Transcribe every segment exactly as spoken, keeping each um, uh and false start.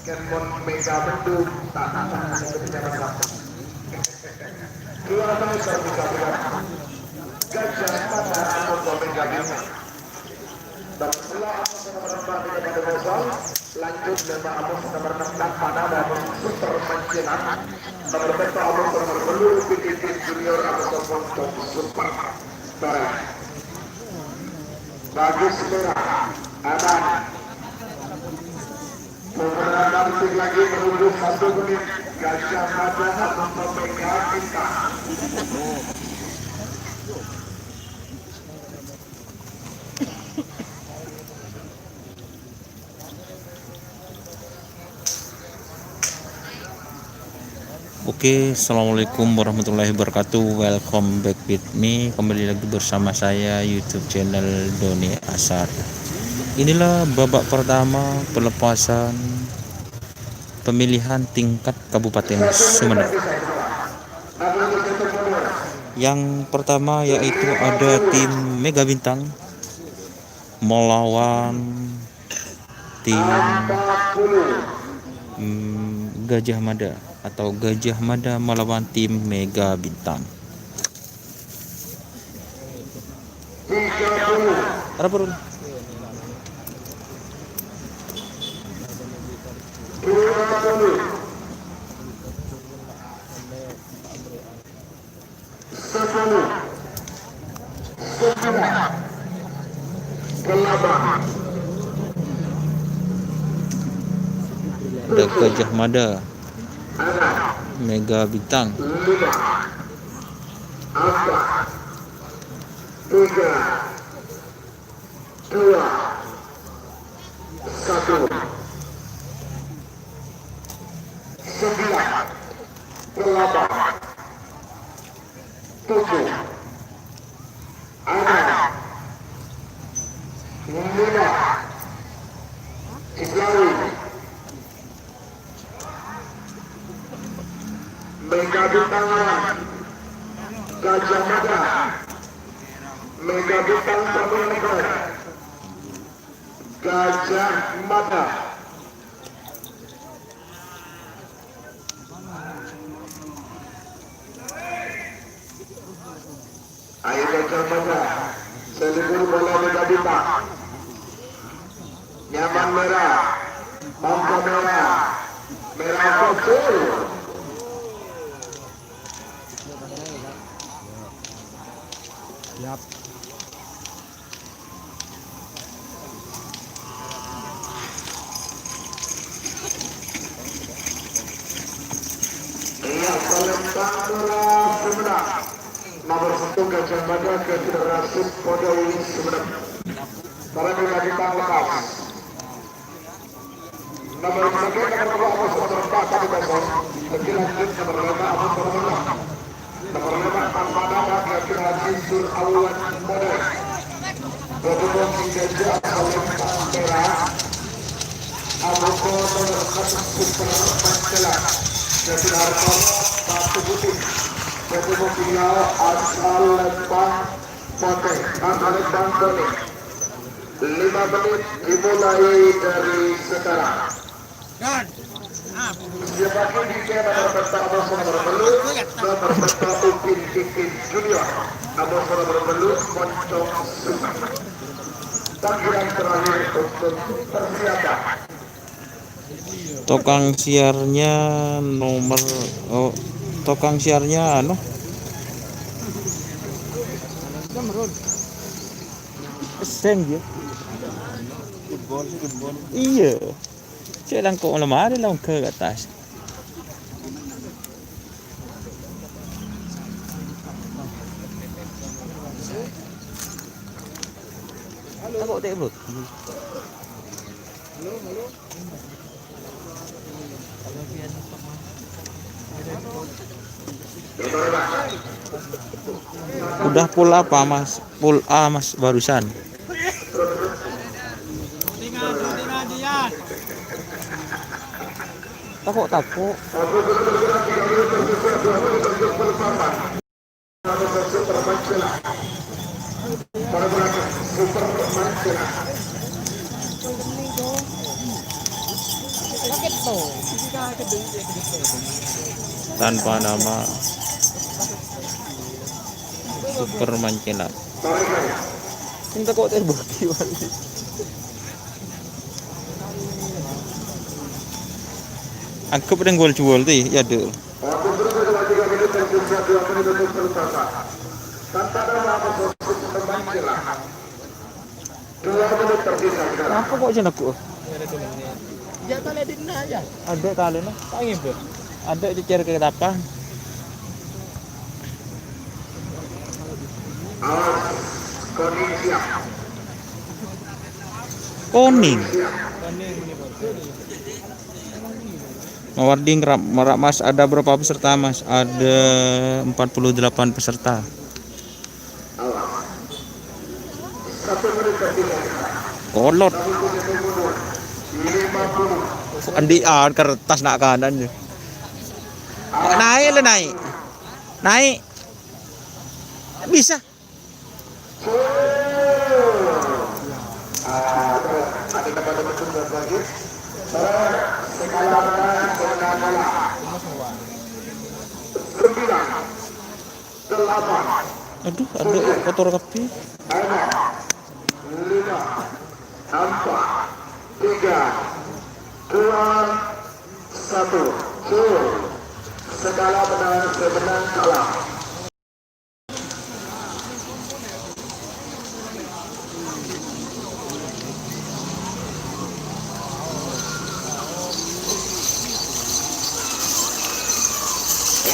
Kemon Mega Bendung, tak datang dari pejabat. Dua meter tiga bulan. Gajah Mada atau Mega Bintang. Dan setelah Amos nomor empat tidak pada kosong, lanjut dengan Amos nomor enam tanpa nama, Amos Super Mancina. Nomor empat Amos nomor sepuluh, P T T Junior Amos Super. Bagus, merah. Aman. Beberapa detik lagi menunggu satu menit. Gajah Mada atau Mega Bintang. Oke, assalamualaikum warahmatullahi wabarakatuh. Welcome back with me. Kembali lagi bersama saya, YouTube channel Doni Asar. Inilah babak pertama pelepasan pemilihan tingkat Kabupaten Sumenep. Yang pertama yaitu ada tim Mega Bintang melawan tim, mm, Gajah Mada, atau Gajah Mada melawan tim Mega Bintang. Arapa, Rul? Sepuluh, sembilan, delapan. Ada Gajah Mada, enam, Mega Bintang, lima, empat, tiga, dua, satu, sembilan, delapan, tujuh, enam, lima, Ciplawi, Mega Bintang lawan Gajah Mada. Mega Bintang Pramuka Negara. Gajah Mada. Ayo Gajah Mada. Sè libur bola Mega Bintang. Nyaman merah. Pangka merah. Merah kecil. Siap. Iya, Palembang Murah Sumedang. Nomor satu Gajah Mada ke Federasi Poda Uli Sumedang. Para kita lepas. Nomor tiga, nomor dua, nomor empat, satu kosong. Lebih lanjut, nomor lima, nomor enam. Nomor lima, Ampana, Abdul Aziz Sur Awan Modal. Gabung Singgajah, Awan Pantera. Aboko, nomor satu, Super Mancela. Jatuh Hartono, Batu Putih. Gabung Singgajah, asal Lempang Putih. Asal Lempang Putih. Lima menit dimulai dari sekarang. Siap lagi di nomor peta, nomor peta, nomor peta, Upin Ipin Junior. Nomor peta, nomor peta, Moncong Suka. Panggilan terakhir untuk persiapan. Tokang siarnya nomor, oh, tokang siarnya anu. Peseng ya. Iya. Cek langkok lemari langkok ke atas. Takut tak, bro? Udah full apa, Mas? Full A, Mas, barusan. Takut, takut. Super Mancela. Super Mancela. Tanpa nama Super Mancela. Minta kok terbukti, Wan. Anggep ning gol jual ti, ya, Dul. Kenapa kok jenengku? Ya, tadi dina ya. Ada tali no. Tangi, Bro. Ada cecer ke apa? Kuning. Mawarding Ra-, Ra-, Mas, ada berapa peserta, Mas? Ada empat puluh delapan peserta. Kolot. Andi'an kertas nak kanan. Naik le, naik. Naik. Bisa. Aduh, ada kotor kabeh. Lima, empat, tiga, dua, satu. Skala menang, semenang kalah.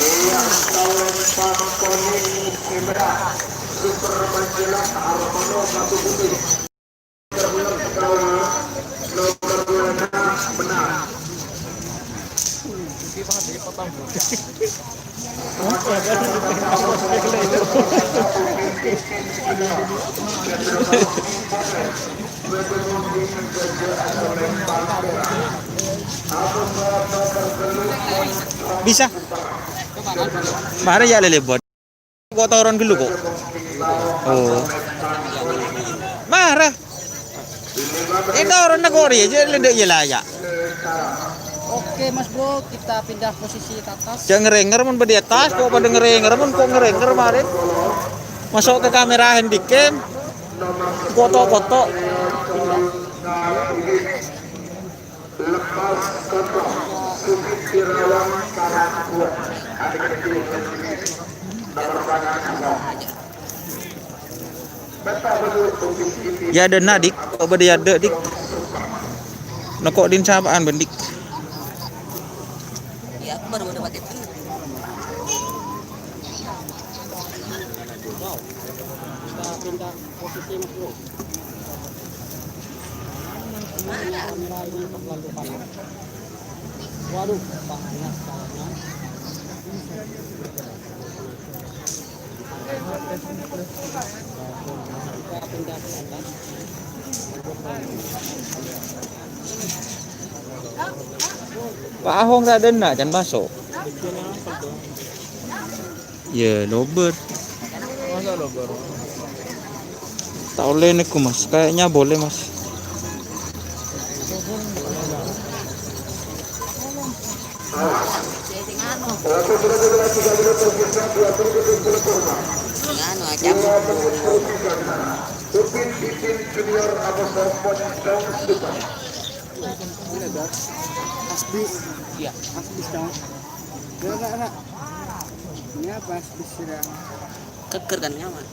Iya, tahun Pangkoni Ibra, Super Majelang Harmono Batu Putih. Nomor dua, nomor dua, menang. Bisa. Mari ya, lele bot. Kok turun dulu kok. Oh. Marah. Ini turun kok dia, jadi dia layak. Oke, Mas Bro, kita pindah posisi ke atas. Jangan ngerenger mun di atas, kok pada ngerenger mun kok ngerenger kemarin. Masuk ke kamera handycam. Foto-foto. Lepas kontrol, Supit Irawan Karangkuat. Adik kecil nomor tangan kosong. Peta betul Supit Irawan. Ya, ada na, Dik. Kok pada ya ada, Dik? Nekok din sapaan, Bendik. Ya, aku baru dapat itu. Wow. Kita pindah posisi, Mas Bro. Waduh, panas kawannya. Pak Ahong ra dena, can masuk. Ya, lober. Masa lober? Tak boleh niku, Mas. Kayaknya boleh, Mas. Nganu aja. Asbis. Iya. Asbis dong. Enggak, enggak, enggak. Ini apa asbis sudah? Keker kan nyaman.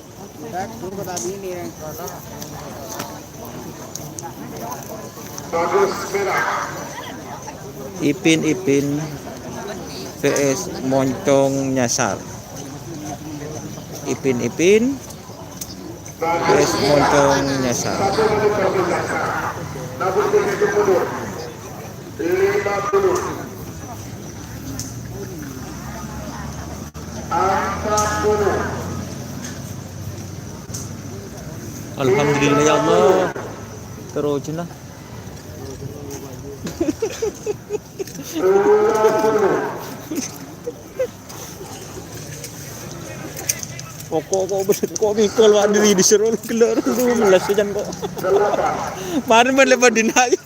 Enggak, tunggu tadi ini yang Ipin-ipin P S Moncong Nyasar. Ipin-ipin P S Moncong Nyasar. Lima puluh. Empat puluh. Alhamdulillah, ya Allah. Terus lah. Dua puluh. Pokok kok bener, kok mikol, Pak, diri disuruh keluar dulu, melas hujan kok. Kemarin main lepas dina aja.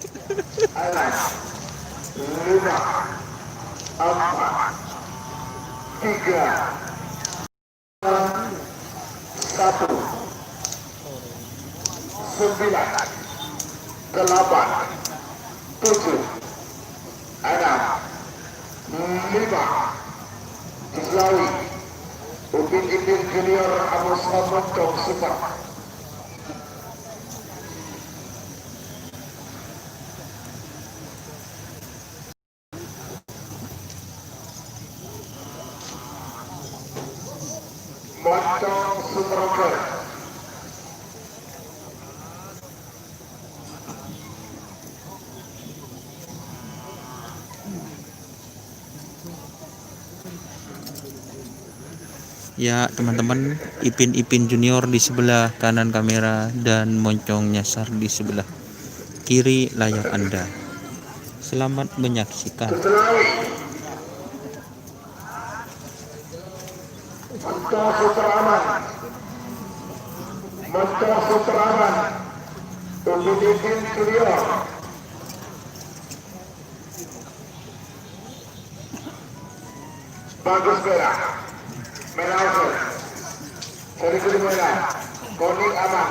Lima, empat, tiga, satu, sembilan, delapan, tujuh, enam, lima. Selawi, Upin Ipin Junior Amos Moncong Super. Moncong Super Rocker. Ya, teman-teman, Ipin-Ipin Junior di sebelah kanan kamera dan Moncong Nyasar di sebelah kiri layar Anda. Selamat menyaksikan. Moncong Super Aman. Moncong Super Aman. Ipin-Ipin Junior. Bagus, merah. Merah, oke. Sorry, kudu merah. Kuning, aman.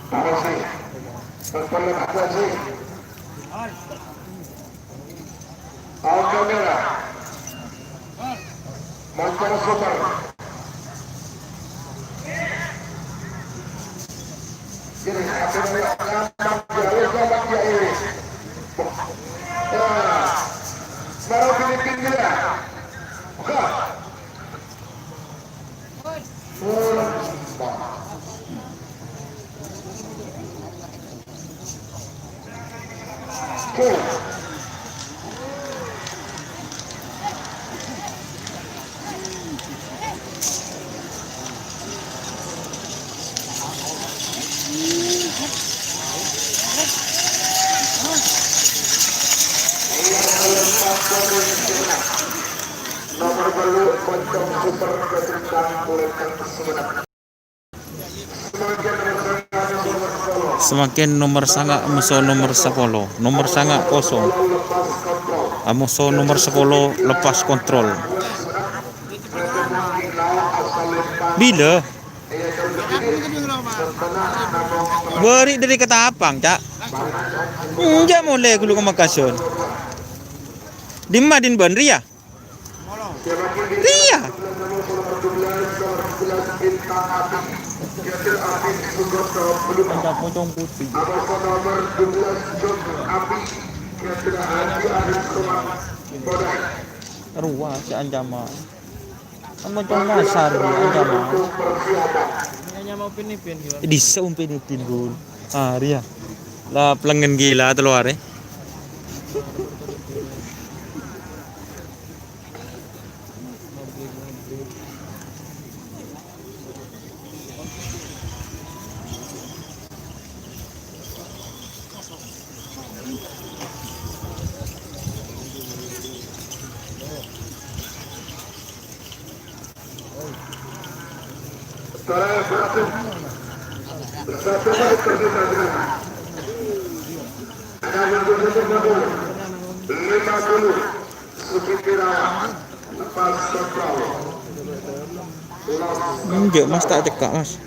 Apa sih? Berpendapat apa sih? Oke, merah. Moncong Super. Jadi, apa namanya? Gampang dia, gampang dia ini. Nah, baru Filipin dia. Buka. Nomor bâllu', Moncong Super, Gading Tang, Bulèn Tang, Sumenep. Samangkèn nomer sanga' amoso nomer sapolo. Nomer sanga' kosong. Amoso nomer sapolo lepas kontrol. Bilâ? Bâri' dâri Ketapang, Ca'. Enjâ' molè ghâllu ka Makassar. Dimma din bân rèya? Rèya. Ada pocong putih. Rowa sè ancaman. Kan pocong Nyasar, ya, ancaman. Dissa' Upin Ipin, Gun. Ah, rèya. La plèngngen ghilâ tello arè. Lima puluh. Enjâ', Mas, ta' cekka', Mas.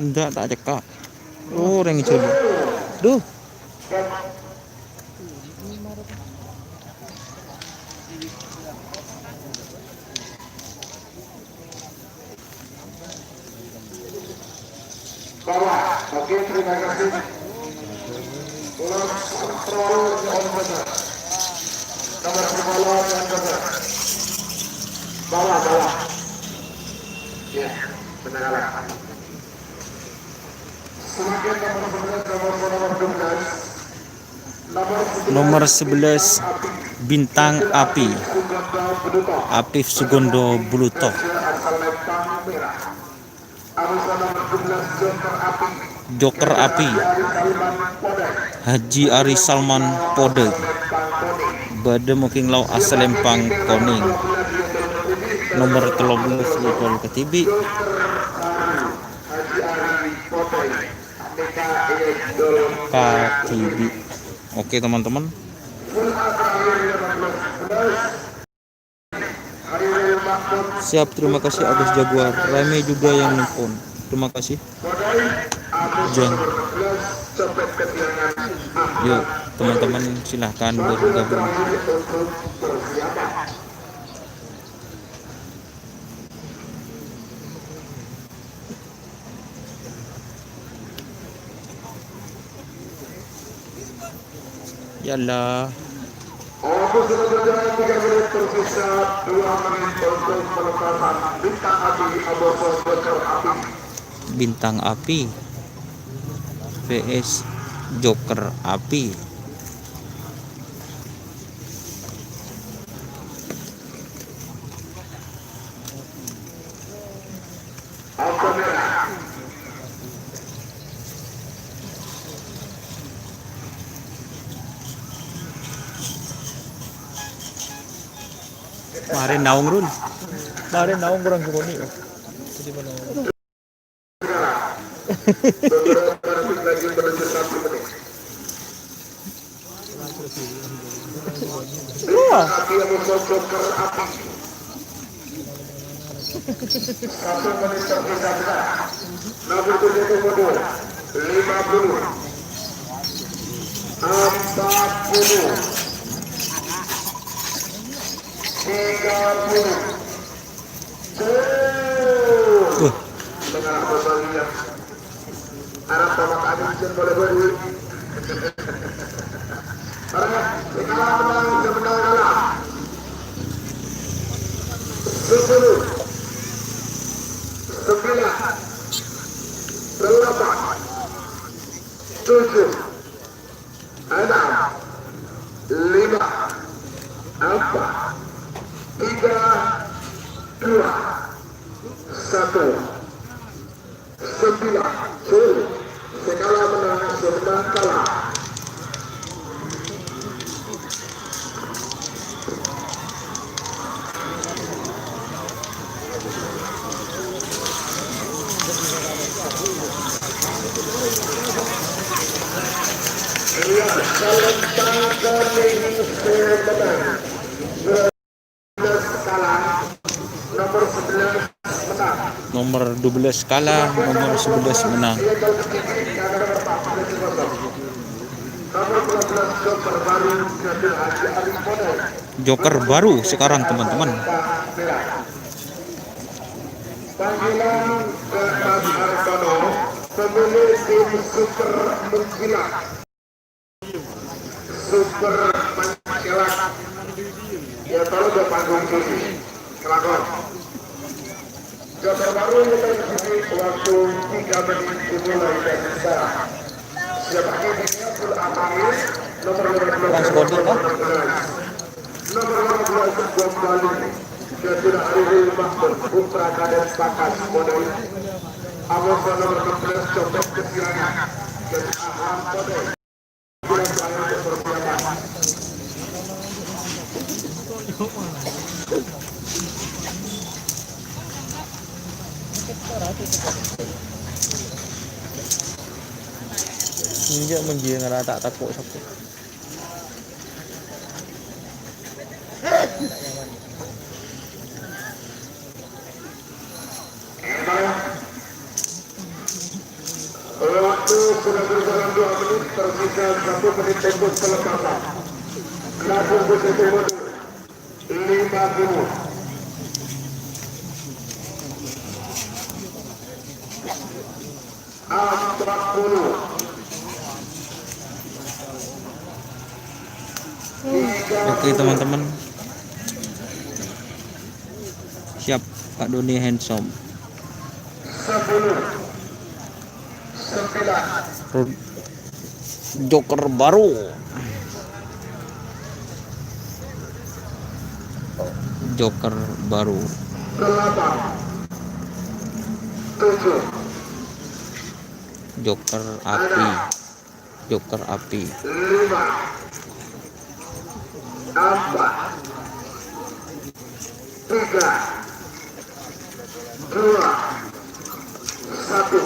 Enjâ', ta' cekka'. Oh, orèng jâlâ. Duh. Bawah. Oke, terima kasih. Nomor sepuluh yang benar. Bawah, bawah. Ya, benar. Semakin nomor sebelas, nomor, nomor dua belas. Nomor sebelas, Bintang Api. Apif Sugondo Bluto. Joker Api. Haji Ari Salman Podeng. Bâdâ Moking Lao' Asalempang Konèng. Nomor tello bellâs Idol Kadibi'. Kadibi'. Oke, teman-teman. Siap, terima kasih Agus Jaguar. Ramai juga yang nonton. Terima kasih. Jang. Yuk, teman-teman, silahkan bergabung. Ya Allah. Waktu sudah berjalan tiga menit, tersisa dua menit untuk pelepasan bintang api Abosok Joker Api. Bintang Api V S Joker Api. Marè naong, Rul. Marè naong kurang gumoni. Jadi mana? Wah. Satu menit tersisa. Nomor tujuh puluh, lima puluh, empat puluh, tiga puluh. Tuh. Dengan pembalian. Arab Bapak Amin Jen boleh beri. Para, sekarang menang, sementara kalah. Sepuluh, sembilan, delapan, tujuh, enam, lima, empat, tiga, dua, satu. Sembilan, sepuluh. Sè kala menang, sè menang kala. Iya, kalau tanggal ini sè menang. Nomor sebelas kalah, nomor sebelas menang. Joker baru sekarang, teman-teman. Panggilan ke Mas Hartono, pemilik tim Super Mengkilap. Super Mengkilap. Ya, tolong ke panggung sini. Kelakon. Joker baru kita isi waktu tiga menit dimulai dari sekarang. Siap, ini Abdul Atamir, nomor lima belas. Nomor lima belas, Bom Bali. Jatuh Arifin Mahmud, putra Kadek Pakas Model. Amos nomor enam belas, Copet Kesirangan. Jatuh Ahmad Model. Enjâ' menjeng ngara ta' tako' sapo. Waktu sudah berjalan dua menit, tersisa satu menit untuk pelepasan. Langsung ke situ mundur. Lima puluh. Empat puluh. Oke, teman-teman. Siap, Kak Doni handsome. Sepuluh. Sembilan. Joker baru. Joker baru. Delapan. Tujuh. Joker api. Joker api. Lima, empat, tiga, dua, satu,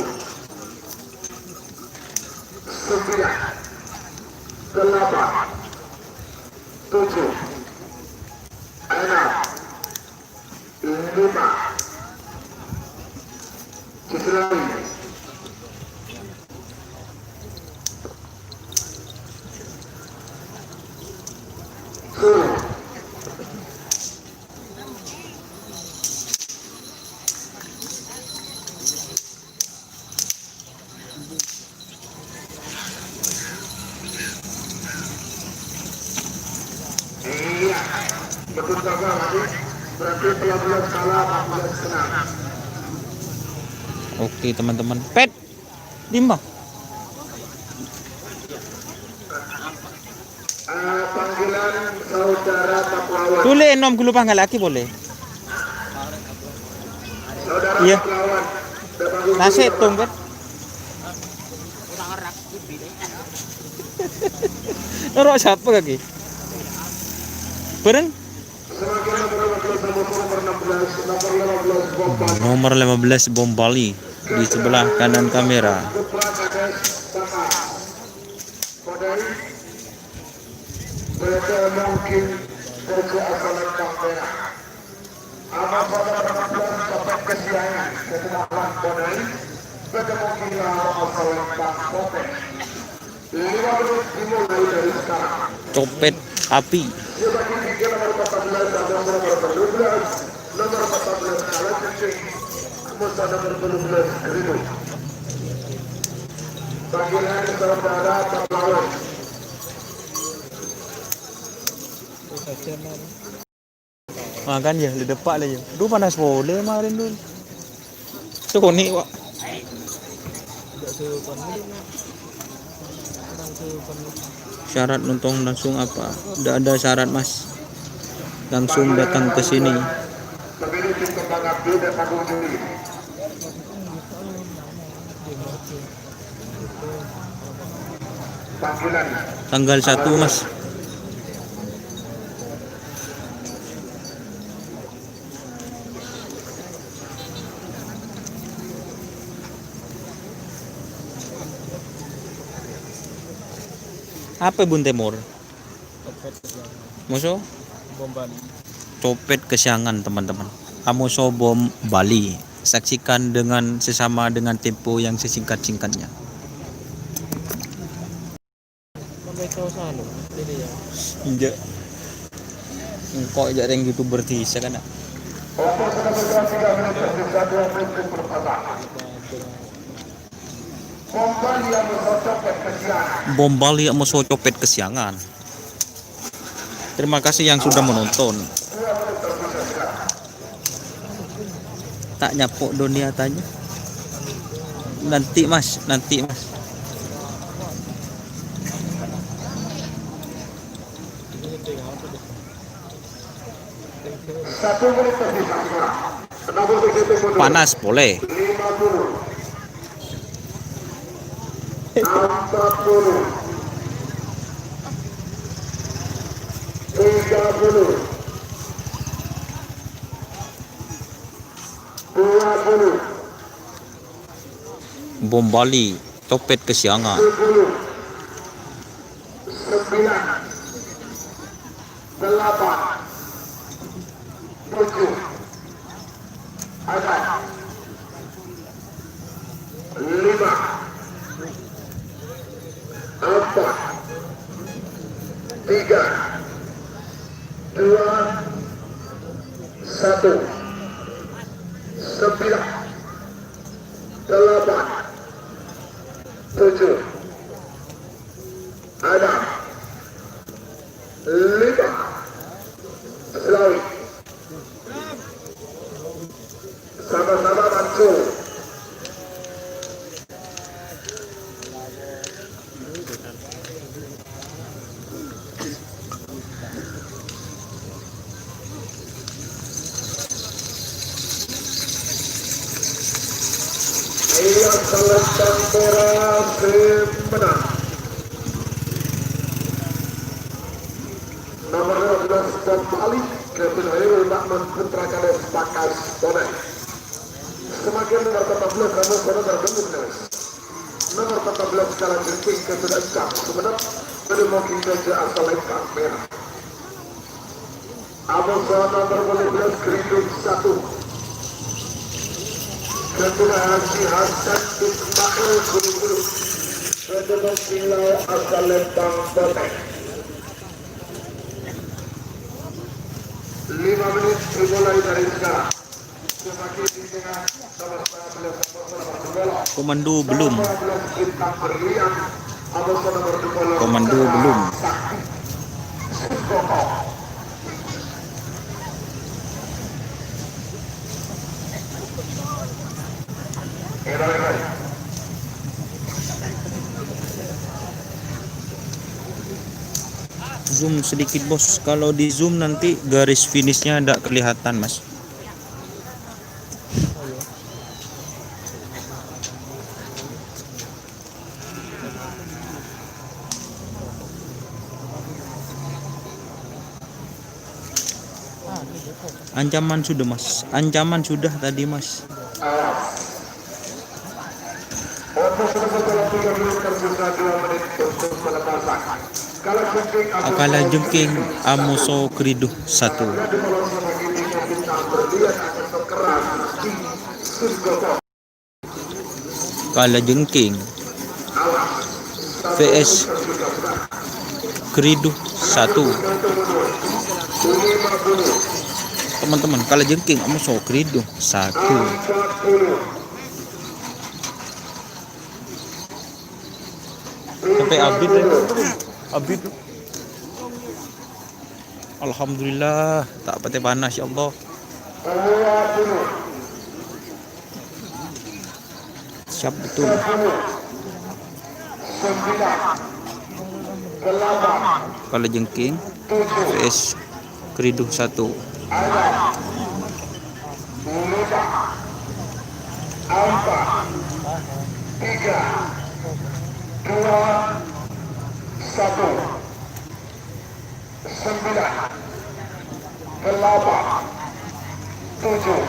sembilan, delapan, tujuh, enam, lima. Sisi lain. Sepuluh. Iya, betul, Bapak, tadi. Berarti tiga belas kalah, empat belas menang. Oke, teman-teman. Pet. Lima. Eh, panggilan saudara Pahlawan. Boleh, nom gulu panggal lagi boleh. Saudara Iya. Pahlawan. Nasi tong, kan? Noro' sapa lagi? Bareng? Nomor lima belas, Bom Bali. Di sebelah kanan kamera. Bâdâ mungkin bâjâ asal Bang Merah. Ama pada lima belas tepat kesiangan setelah Bang Bonai. Bâdâ mungkin asal Bang Poteh. Lima menit dimulai dari sekarang. Copet api. Dia bagi tiga nomor empat belas, ada nomor dua belas. Nomor empat belas, Alan Cicing. Musa nomor dua belas, Rindu. Panggilan saudara Pahlawan. Makan ya, di depan lah ya. Aduh, panas boleh kemarin, Dul. Tuh, nih, Wak. Syarat nonton langsung apa? Ndak ada syarat, Mas. Langsung datang ke sini. Tanggal satu, Mas. Apa Bun Temur? Moso? Bom Bali. Copet kesiangan, teman-teman. Amoso Bom Bali. Saksikan dengan sesama dengan tempo yang sesingkat-singkatnya. Sampai ke sana, ini ya. Enggak. Engko' ja' reng YouTuber dhisa kan, nak? Bom Bali amoso copet kesiangan. Terima kasih yang sudah menonton. Tak nyapo dunia tanya. Nanti, Mas, nanti, Mas. Satu menit tersisa. Panas boleh. Lima puluh. Empat puluh. Tiga puluh. Dua puluh. Bom Bali, copet kesiangan. Sepuluh. Sembilan. Delapan. Tujuh. Enam. Lima. Empat. Tiga. Dua. Satu. Sembilan. Delapan. Tujuh. Enam. Lima. Selawi. Sama-sama maju. Iya, selentang bola, sing menang. Nomor lima belas, Bob Ali, Kevin Hoirul Makmun, Putra Kades, Pakas, Bonai. Semakin nomor empat belas, Ramos, nomor empat belas. Nomor empat belas, Kalajengking, Kevin Encang, Sumenep, Budi Mogi Gajah asal Lembang, Merah. Amoso nomor lima belas, Geridu satu. Ketua Haji Hasan Ismail Guru-Guru. Ketua Silau asal Lembang, Bonai. Lima menit dimulai dari sekarang. Komando belum. Komando belum. Zoom sedikit, Bos. Kalau di zoom nanti garis finishnya ndak kelihatan, Mas. Ancaman sudah, Mas. Ancaman sudah tadi, Mas. Kalajengking, Amoso Geridu satu. Kalajengking, V S Geridu satu. Teman-teman, Kalajengking, Amoso Geridu satu. Sampai habis, ya. Habis. Alhamdulillah, ta' patè panas, ya Allah. Siap betul. Kalajengking, V S Geridu satu. Empat, tiga, dua, satu. Sembilan, delapan, tujuh.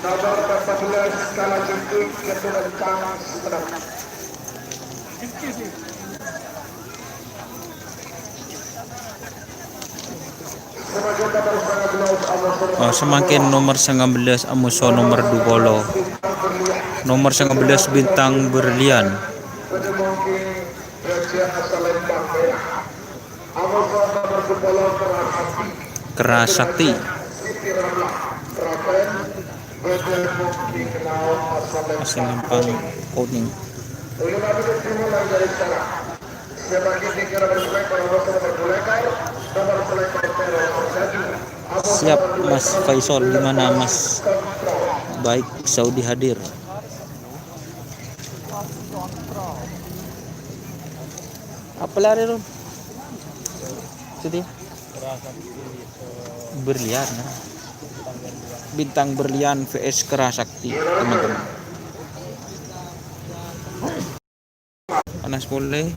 Nomor empat belas, Kalajengking, Keturunan Kang Sumenep. Oh, semakin nomor sembilan belas, Amoso nomor dua puluh. Nomor sembilan belas, Bintang Berlian. Kerasakti. Asem Lempang Kuning. Siap, Mas Faisal. Di mana, Mas? Baik, Saudi hadir. Apa lari, Ron? Sini. Berlian, ya. Bintang Berlian V S Kerasakti, teman-teman. Panas pole.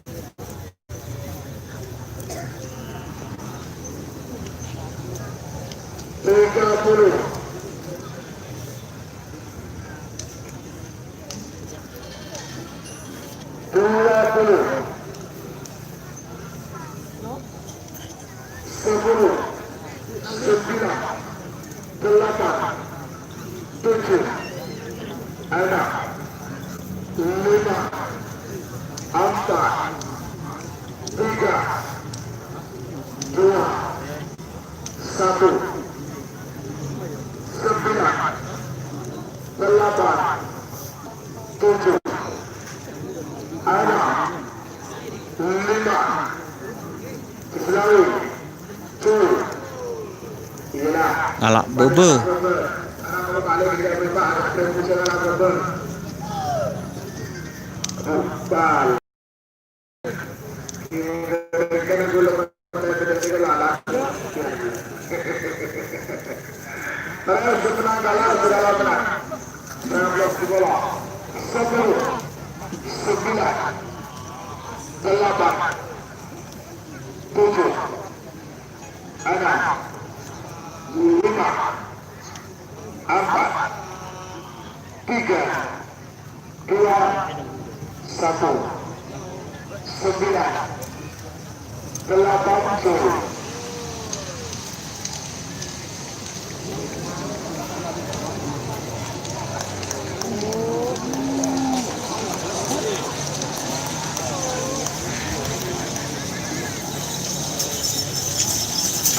Tiga puluh. Dua puluh. Sepuluh, sembilan, delapan, tujuh, enam, lima, empat, tiga, dua, satu, sembilan, delapan, tujuh, enam, lima, Ngala' bâbâ. Bal. Ayo, semenang kalah, segala menang. Sembilan belas, sepuluh, sembilan, delapan, tujuh, enam, lima, empat, tiga, dua, satu, sembilan, delapan, tujuh.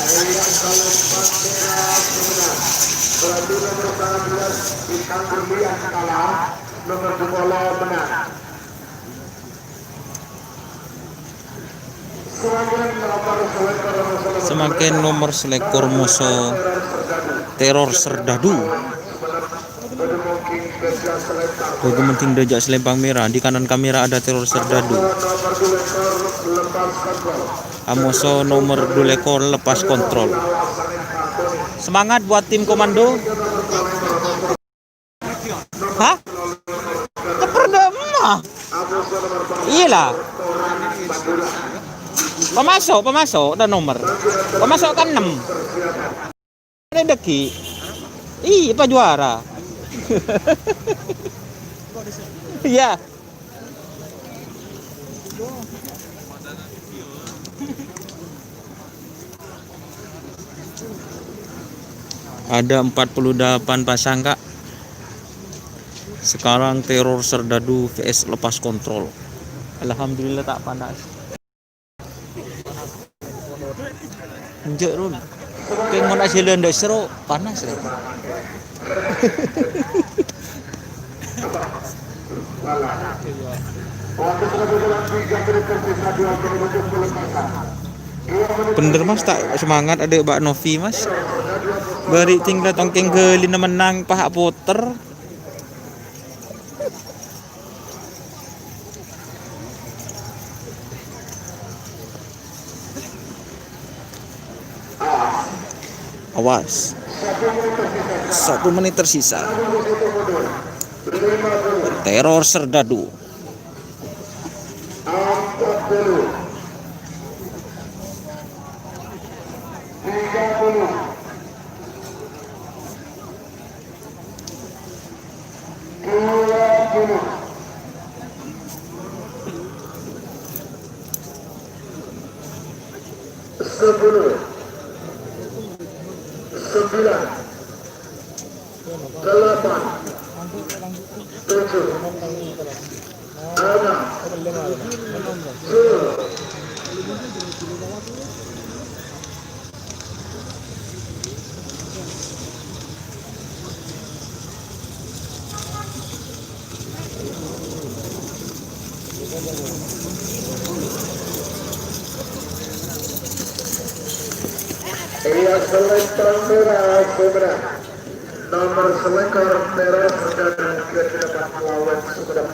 Ayo, kalau empat merah, sebenar. Berarti nomor sembilan belas, Bintang Berlian kalah. Nomor sepuluh menang. Samangkèn nomor selikur moso Teror Serdadu. Bâgâ mending dâjâ' selempang merah. Di kanan kamera ada Teror Serdadu. Amoso nomor dua lekor lepas kontrol. Semangat buat tim komando. Hah? Ceper dâ' emma? Iyâ la. Pamaso', pamaso', dâ' nomer. Pamaso' ka ennem. Ini dâggi'. Ih, apa juara? Iya. Ada empat puluh delapan pasang, Kak. Sekarang Teror Serdadu V S Lepas Kontrol. Alhamdulillah, tak panas. Enjâ', Rul. Kèng mon ajhâlân dâ' sèro, panas, rè. Bhender, Mas, ta' semangat adâ' Mbak Novi, Mas. Bâri' tinggal tongkèng ghâlina mennang, pas poter. Awas. Satu menit tersisa. Teror Serdadu. Dua puluh. Sepuluh. Sembilan. Delapan. Tujuh. Enam. Tujuh. Iya, selempang merah, sebenar. Nomor selekor merah, saudara, ke delapan lawan Sumedep.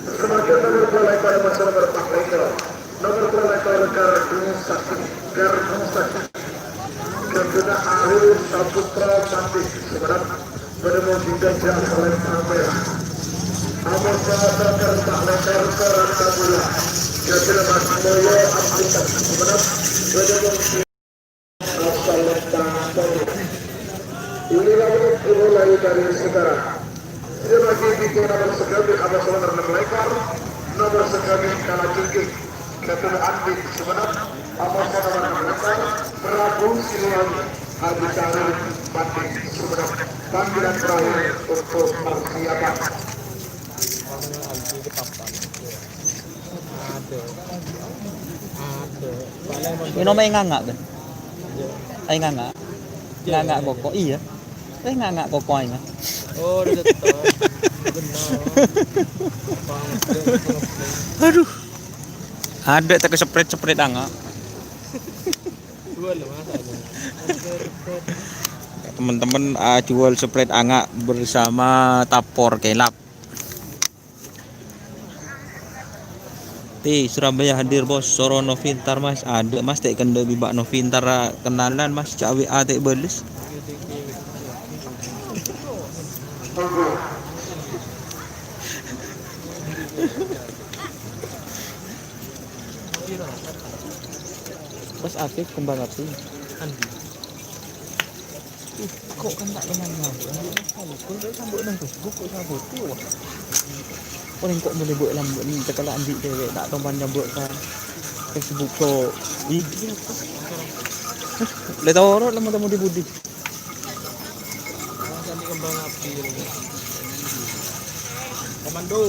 Sebagai nomor dua lekor, nomor empat lekor. Nomor dua lekor, Gardu Sakti. Gardu Sakti. Garduna Aril Saputra Mati Sumenep. Menemui Gajah Lentang Merah. Nomor satu, Gardu Sakti. Gajah Mas Moyo Abdul Sumenep. Menemui Asal Lentang Merah. Ini lagi dimulai dari sekarang. Sebagai tiga nomor sekali, Abah Salam enam lekor, nomor sekali kalah jengking. Ketua Andi Sumenep, Abah Salam enam lekor, Prabu Siliwangi, Haji Syahrul, Pati Sumenep. Panggilan terakhir untuk persiapan. Minum aè nganga', Ben. Aè nganga'. Nganga' koko, iya. Eh, nganga' koko aè nganga'. Oh, udah tetep. Benar. Aduh. Ada tak sepret-sepret anga'. Teman-teman, ah, jual sepret anga' bersama Tapor Kelap. Sakti, Surabaya hadir, Bos. Soro Novintar, Mas. Adâ', Mas, ta' kendâ' bi' Bâ' Novintar, kenalan, Mas. Ca' W A ta' bâles. Bos Afif, Kembang Api. Andi. Ih, kok kan ta' kenal nyambut, nyambut nang Facebook, Facebook kok nyambut tuh, wah. Paling kok boleh buat nyambut ni, cekala andi' cewek, ta' tompan nyambut ka Facebook kok. Ih, le toro' lah mau temu di budi. Komando.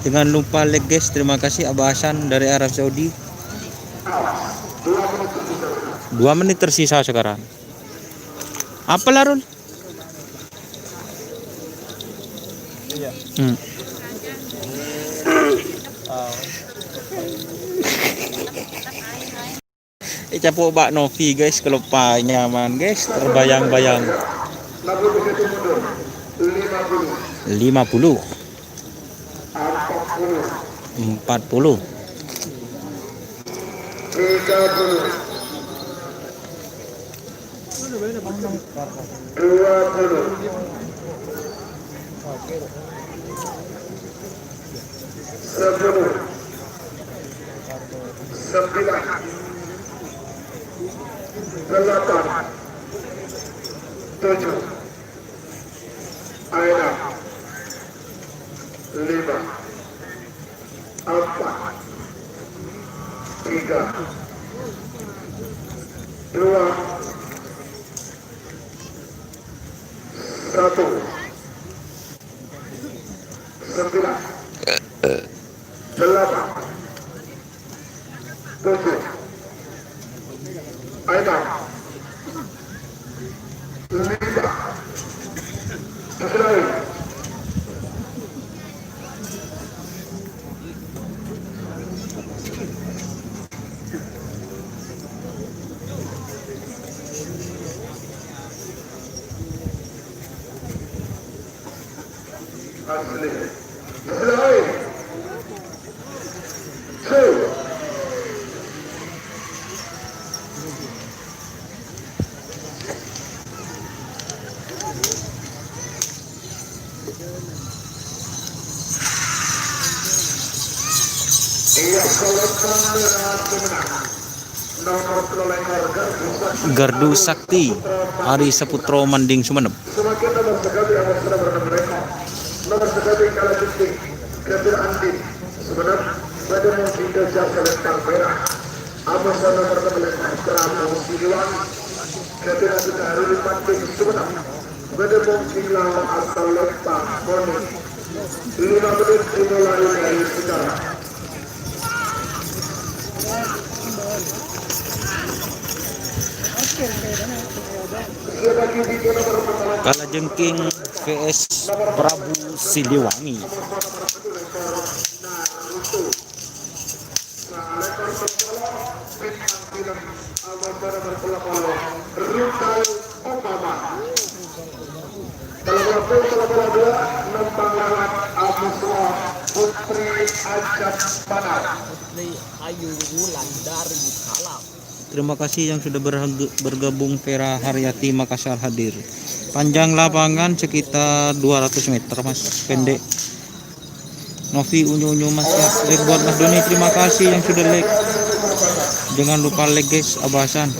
Jangan lupa like, guys. Terima kasih, Abah Hasan dari Arab Saudi. Dua menit tersisa sekarang. Apa, Larul? Hmm. Ècapo' Pak Novi, guys, keloppa nyaman, guys, terbayang-bayang. Lima puluh. Empat puluh. Dua puluh. Sepuluh. Sembilan. Delapan. Tujuh. Enam. Lima. Empat. Tiga. Dua. Satu. Sembilan. Delapan. Tujuh. Enam. Lima. Sesuai. Asli. Sesuai. Gardu Sakti, Ari Saputro Manding Sumenep. Semakin nomor sekali, nomor sekali, nomor sekali, kalah penting. Gabir Andin, Sumenep, pada mungkin ke Jasa Lempang Merah. Apa sana nomor enam belas, Prabu Siliwangi. Gabir Andin, Harun Manding, Sumenep. Pada mungkin lawan asal Lempang, Moni. Lima menit dimulai dari sekarang. Kalajengking V S Prabu Siliwangi. Nomor dua, Putri Ajab Panas. Putri Ayu Wulandari Salam. Terima kasih yang sudah berhag-, bergabung, Vera Haryati Makassar hadir. Panjang lapangan sekitar dua ratus meter, Mas. Pendek. Novi unyu-unyu, Mas, ya. Like buat Mas Doni, terima kasih yang sudah like. Jangan lupa like, guys, Abah Hasan.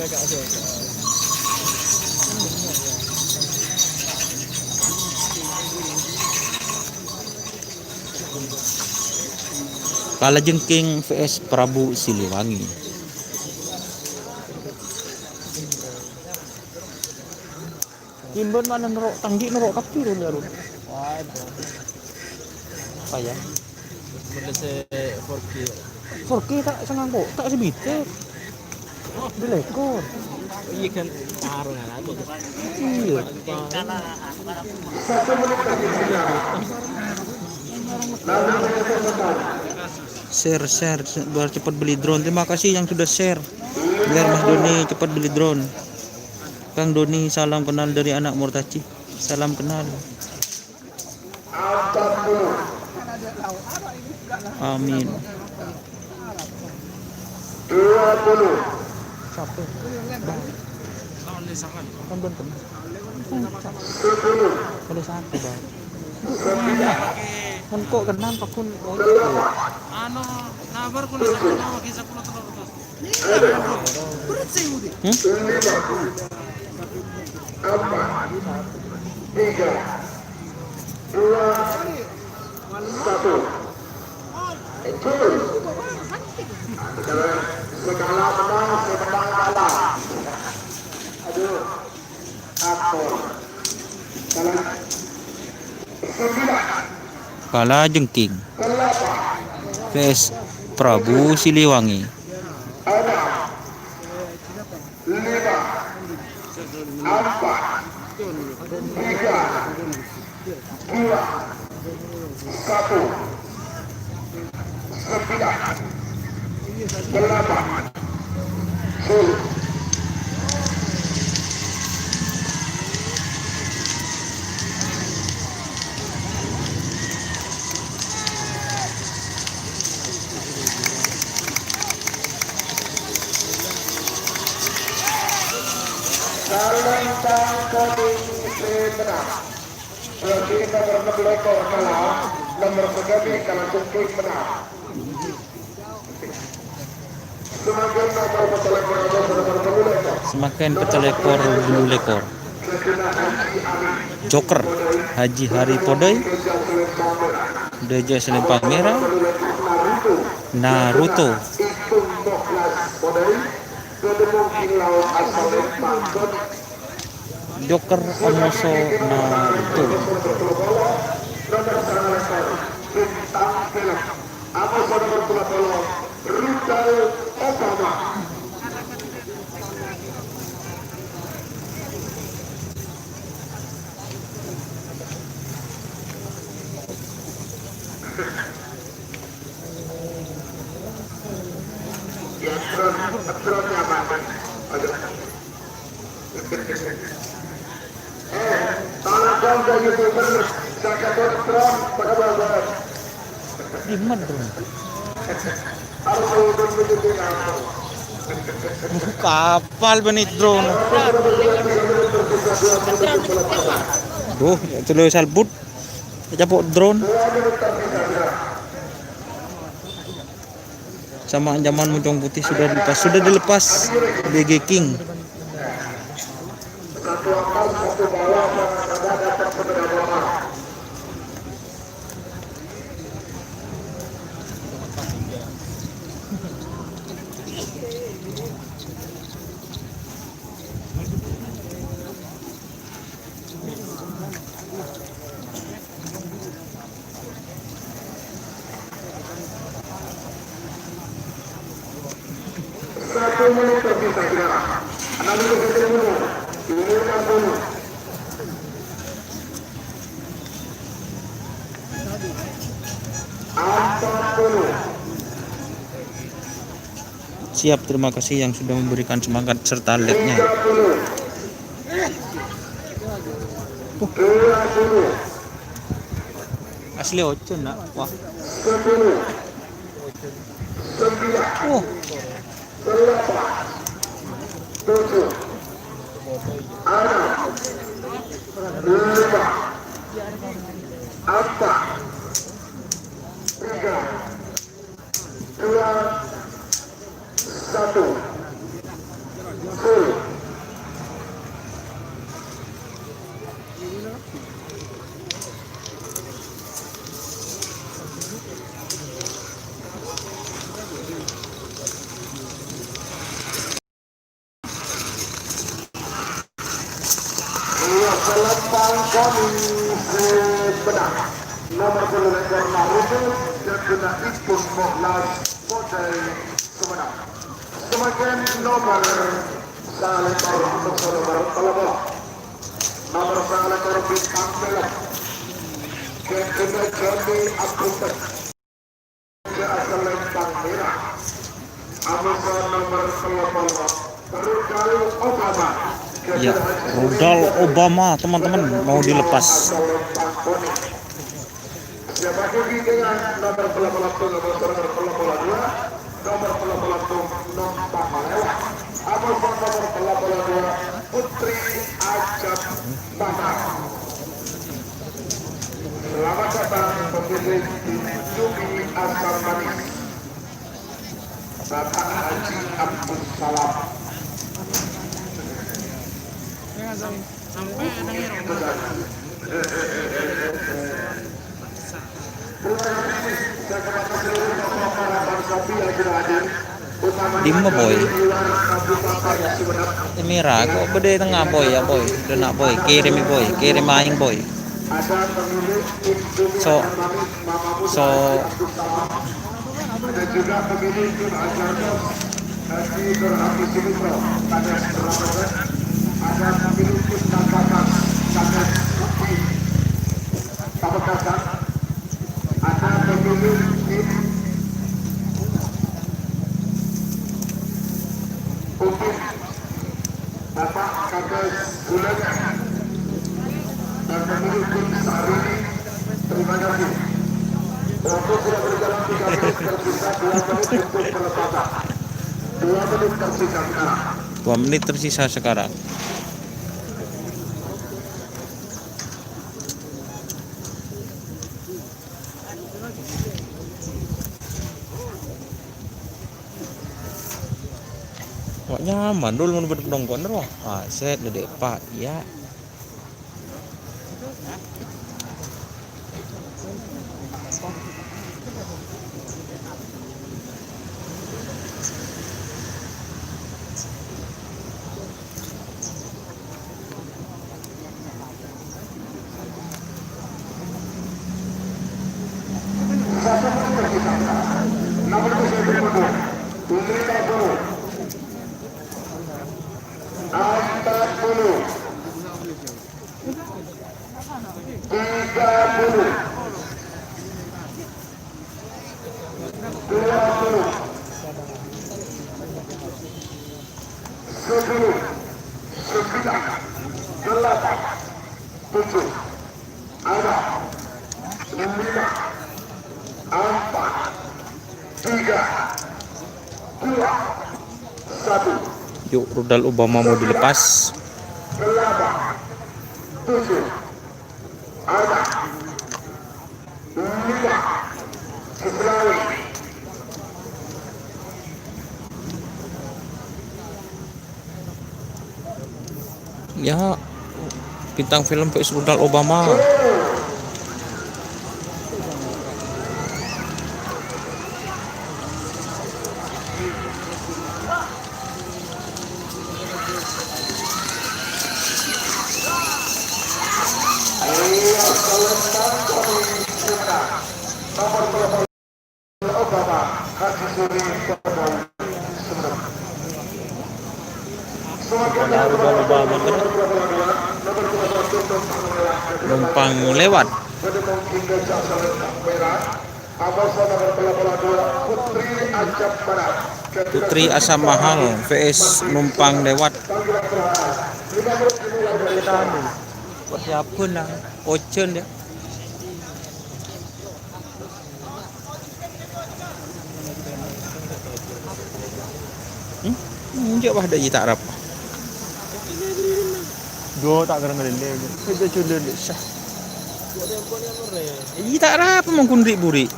Kalajengking V S Prabu Siliwangi. Kimbon mana noro' tanggi noro' kabbhi ron, ya, ron. Apa ya? Model se four K. Four K ta' sangangko', ta' sebite. Dilekor. Iya kan. Iya. Share, share, biar cepat beli drone. Terima kasih yang sudah share. Biar Mas Doni cepat beli drone. Kang Doni, salam kenal dari anak Murtaji. Salam kenal. Amin. Dua puluh. Satu. Bang. Kan belum kenal. Sepuluh. Boleh satu, Bang. Sembilan. Kan kok kenal, Pak Kun? Delapan. Anu, nabar kula sama lagi sepuluh telur ratus. Hmm? Lima. Empat. Tiga. Dua. Satu. Itu. Segala, segala menang, segala kalah. Aduh. Akur. Kalah. Sembilan. Kalajengking. Delapan. V S Prabu Siliwangi. Enam. Lima. Empat. Tiga. Dua. Satu. Sembilan. Delapan. Sepuluh. Kalèng tangkèng sè mennang. Berarti nomor enam lekor kalah, nomor sèkabit kalajengking mennang. Semakin nomor pètto lekor, nomor pètto lekor. Semakin pètto lekor, wolu lekor. Joker, Haji Hari Podai, Dèjâ Selempang Merah, Naruto, Joker Omoso Naruto. Amoso nomor tello puluh, Rudal Obama. Ya, terus, terus nyaman. Aduh. Dimma drone? Kapal bânnè drone. Duh, ya, celo salbut. Capo' drone. Sama ancaman Mocong Putih sudah dilepas, sudah dilepas B G King. Satu menit tersisa, saudara. Enam puluh detik mundur. Lima puluh. Empat puluh. Siap, terima kasih yang sudah memberikan semangat serta like-nya. Tiga puluh. Dua puluh. Asli ojo, nak. Wah. Sepuluh. Sembilan. Oh. Delapan. Tujuh. Enam. Lima. Empat. Tiga. Dua, satu. Full. Iya, Selempang Koni sè mennang. Nomor tello lekor Naruto, dhâddhina Ipun Mukhlas Podai Sumenep. Semakin nomor Nomor sala nomor tello polo. Nomor sala nomor bintang film. Gandengnya Joni Apunten. Ke asal Lempang Merah. Nomor sala nomor tello polo. Rudal Obama. Ya, Rudal Obama, teman-teman, mau dilepas. Siapa lagi dengan nomor tello polo, nomor tello polo dua, nomor tello polo, nomor tello polo dua, nomor tello polo dua, Putri Ajab Mahal. Selamat datang pemilik Indomie Asam Manis. Bapak Haji Abdul Salam. Dimma, Boy? È mèra, ko' bâdâ è tengnga, Boy, ya, Boy. Dâna', Boy. Kèrèm, Boy. Kèrèm aèng, Boy. So, so, Bapak Kades Bulaga dan pemilik tim Sahrini, terima kasih. Waktu sudah berjalan tiga menit, tersisa dua menit untuk pelepasan. Dua menit tersisa sekarang. Dua menit tersisa sekarang. Wa' nyaman, Dul, mon bâdâ penonggonna, wa'. Ah, sèt, dâdâ, Pa', iyâ. Empat puluh. Tiga puluh. Dua puluh. Sepuluh, sembilan, delapan, tujuh, enam, lima, empat, tiga, dua, satu. Yuk, rudal Obama mau dilepas. Delapan, tujuh, enam, Ya, bintang film Faiz Rudal Obama. Wala rubah-rubah banget. Numpang lewat. Putri Asam Mahal, V S numpang lewat. Persiapan lah, ojen ya. Hmm? Enjâ' wah dâ' iyâ ta' arapa. Dua ta' kèra ngalèlè. Kerja culun sah. Iyâ ta' arapa mongkon ri'-buri'.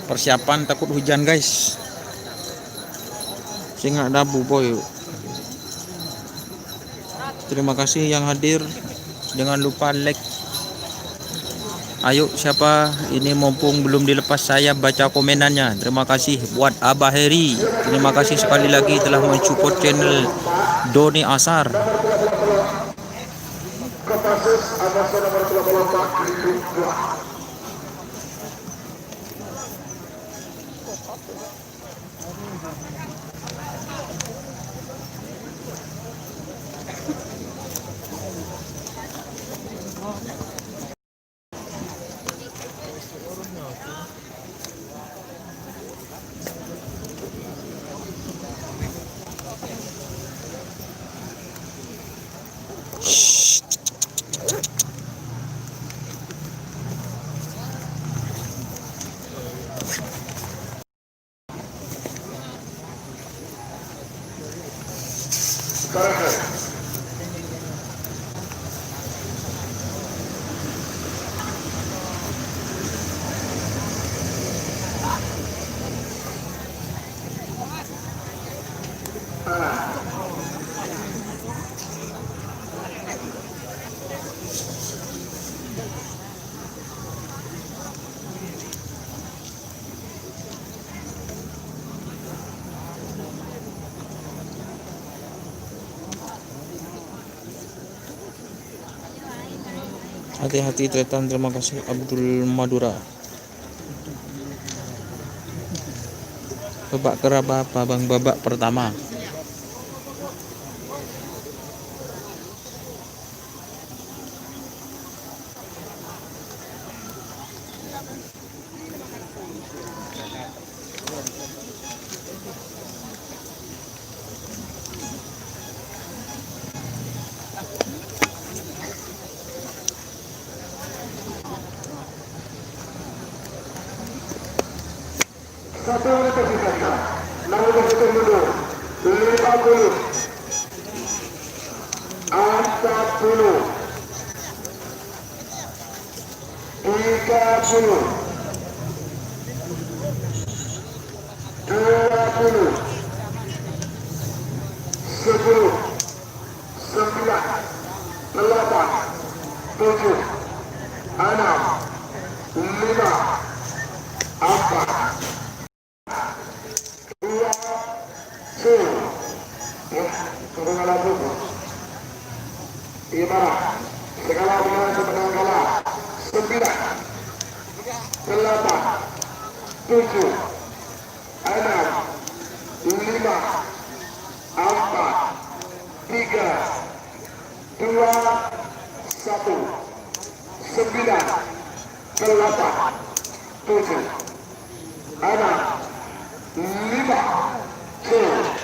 Persiapan takut hujan, guys. Sènga' rabu, boy. Terima kasih yang hadir. Jangan lupa like. Ayo, siapa ini mumpung belum dilepas, saya baca komenannya. Terima kasih buat Abah Heri. Terima kasih sekali lagi telah mensupport channel Doni Asar. Hati-hati, Tretan. Terima kasih, Abdul Madura. Babak keraba apa, Bang? Babak pertama. Satu menit tersisa. Enam menit mundur. Lima puluh. Empat puluh. Tiga puluh. Dua puluh. Sepuluh. Sembilan. Delapan. Tujuh. Enam. Lima. Empat. Dua, satu. Ya, turun alat tubuh. Iya, parah. Skala dengan setengah skala. Sembilan, delapan, tujuh, enam, lima, empat, tiga, dua, satu, sembilan, delapan, tujuh, enam, lima, tujuh.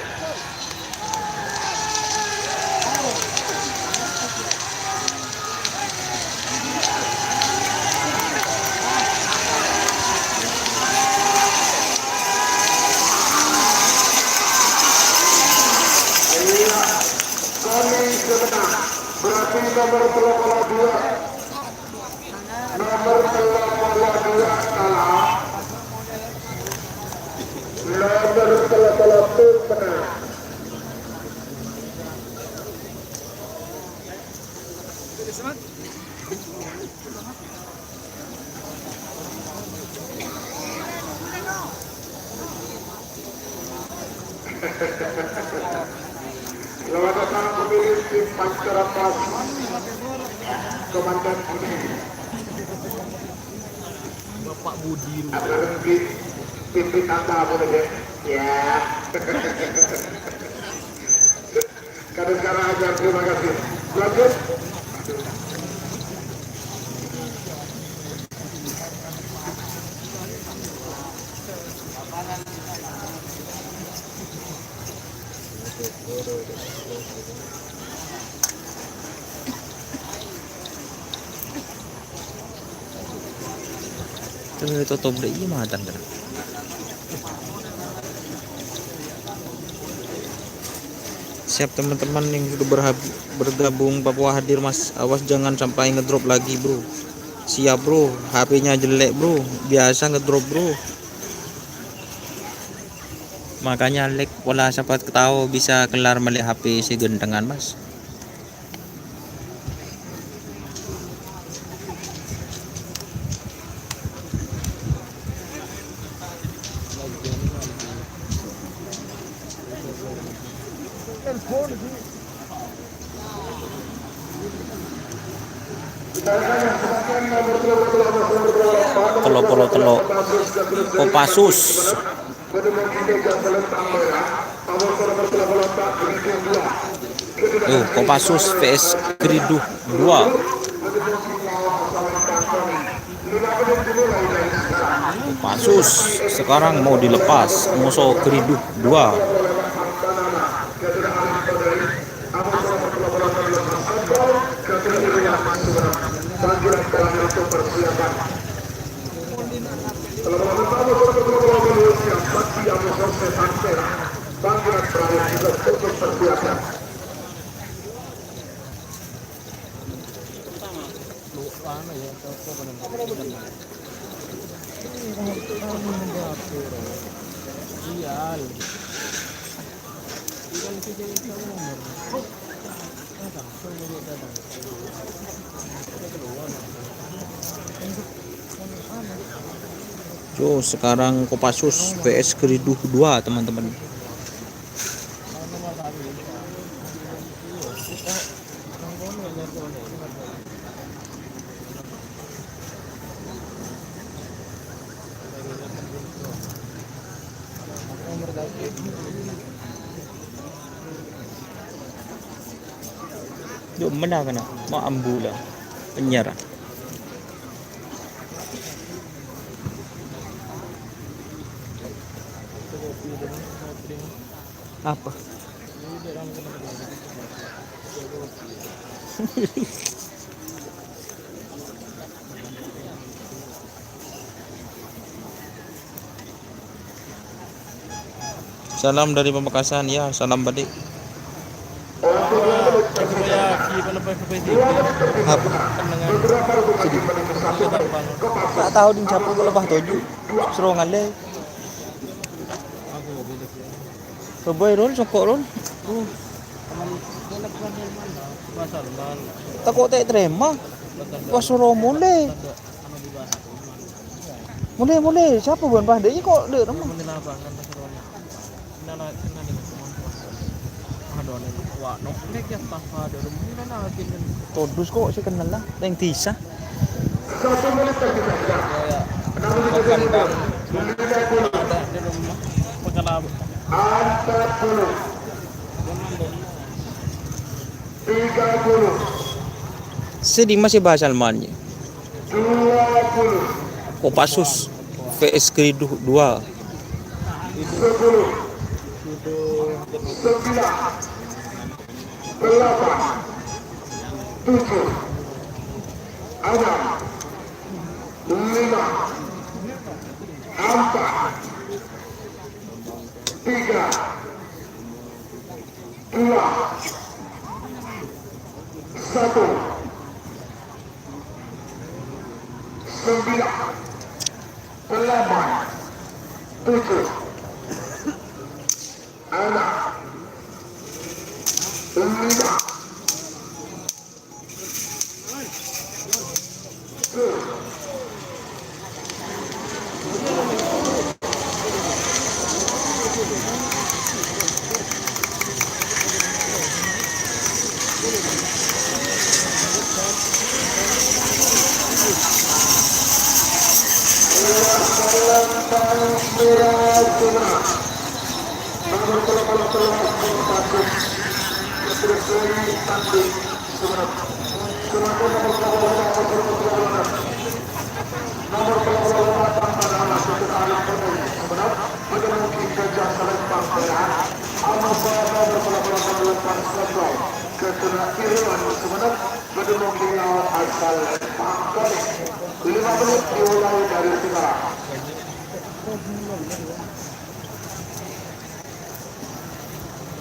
Iya, Tony sè mennang. Berarti nomor tello polo dua. Nomor tello polo dua kalah. Nomor tello polo dua mennang. Selamat datang, pemilik tim Pancoran Mas, Komandan Budi. Bapak Budi. Ada di pimpin anda, boleh, ya? Ya. Kadang-kadang aja, terima kasih. Lanjut. Terus totop deh, iya, matan, kan? Siap, teman-teman yang sudah berhab-, bergabung, Papua hadir, Mas. Awas jangan sampai ngedrop lagi, Bro. Siap, Bro. H P-nya jelek, Bro. Biasa ngedrop, Bro. Makanya, lek pola, sapa tao bisa kelar mellè H P sè ganthengan, Mas. Tello polo tello. Kopassus. Tuh, Kopassus V S Geriduh dua. Kopassus sekarang mau dilepas, moso Geriduh dua. Panggilan terakhir untuk persiapan. Yo, sekarang Kopassus V S Geriduh dua, teman-teman. Yo, mena kana, ma' ambu la, penjara. Apa? Salam dari Pamekasan, ya, salam balik. Apa? Sedih. Tak tahu di siapa kalau bah tujuh. Serongan deh. Coba, Rul, soko', Rul. Uh. Tako' ta' tarèma. Pas soro molè. Molè, molè. Sapa bân pas dâ' iyâ kok dâ' remma? Todus kok sè kennal la, rèng dhisa. Sè dimma sè bahas Salman yâ? Kopassus V S Geriduh dua. Delapan, tujuh, enam, lima, empat, tiga, dua, satu, sembilan, delapan, tujuh, enam, lima.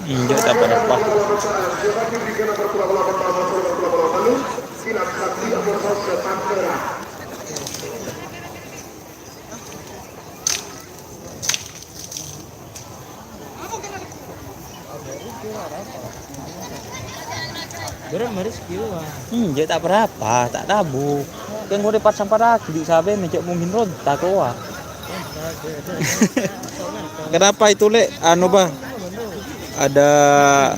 Enjâ' ta' pa-rapa. Enjâ' ta' pa-rapa, ta' tabu'. Kan gue dapat sampah lagi di sabe, mecek mungkin rontak, wah. Kenapa itu, Lè'? Anu, Bah, ada,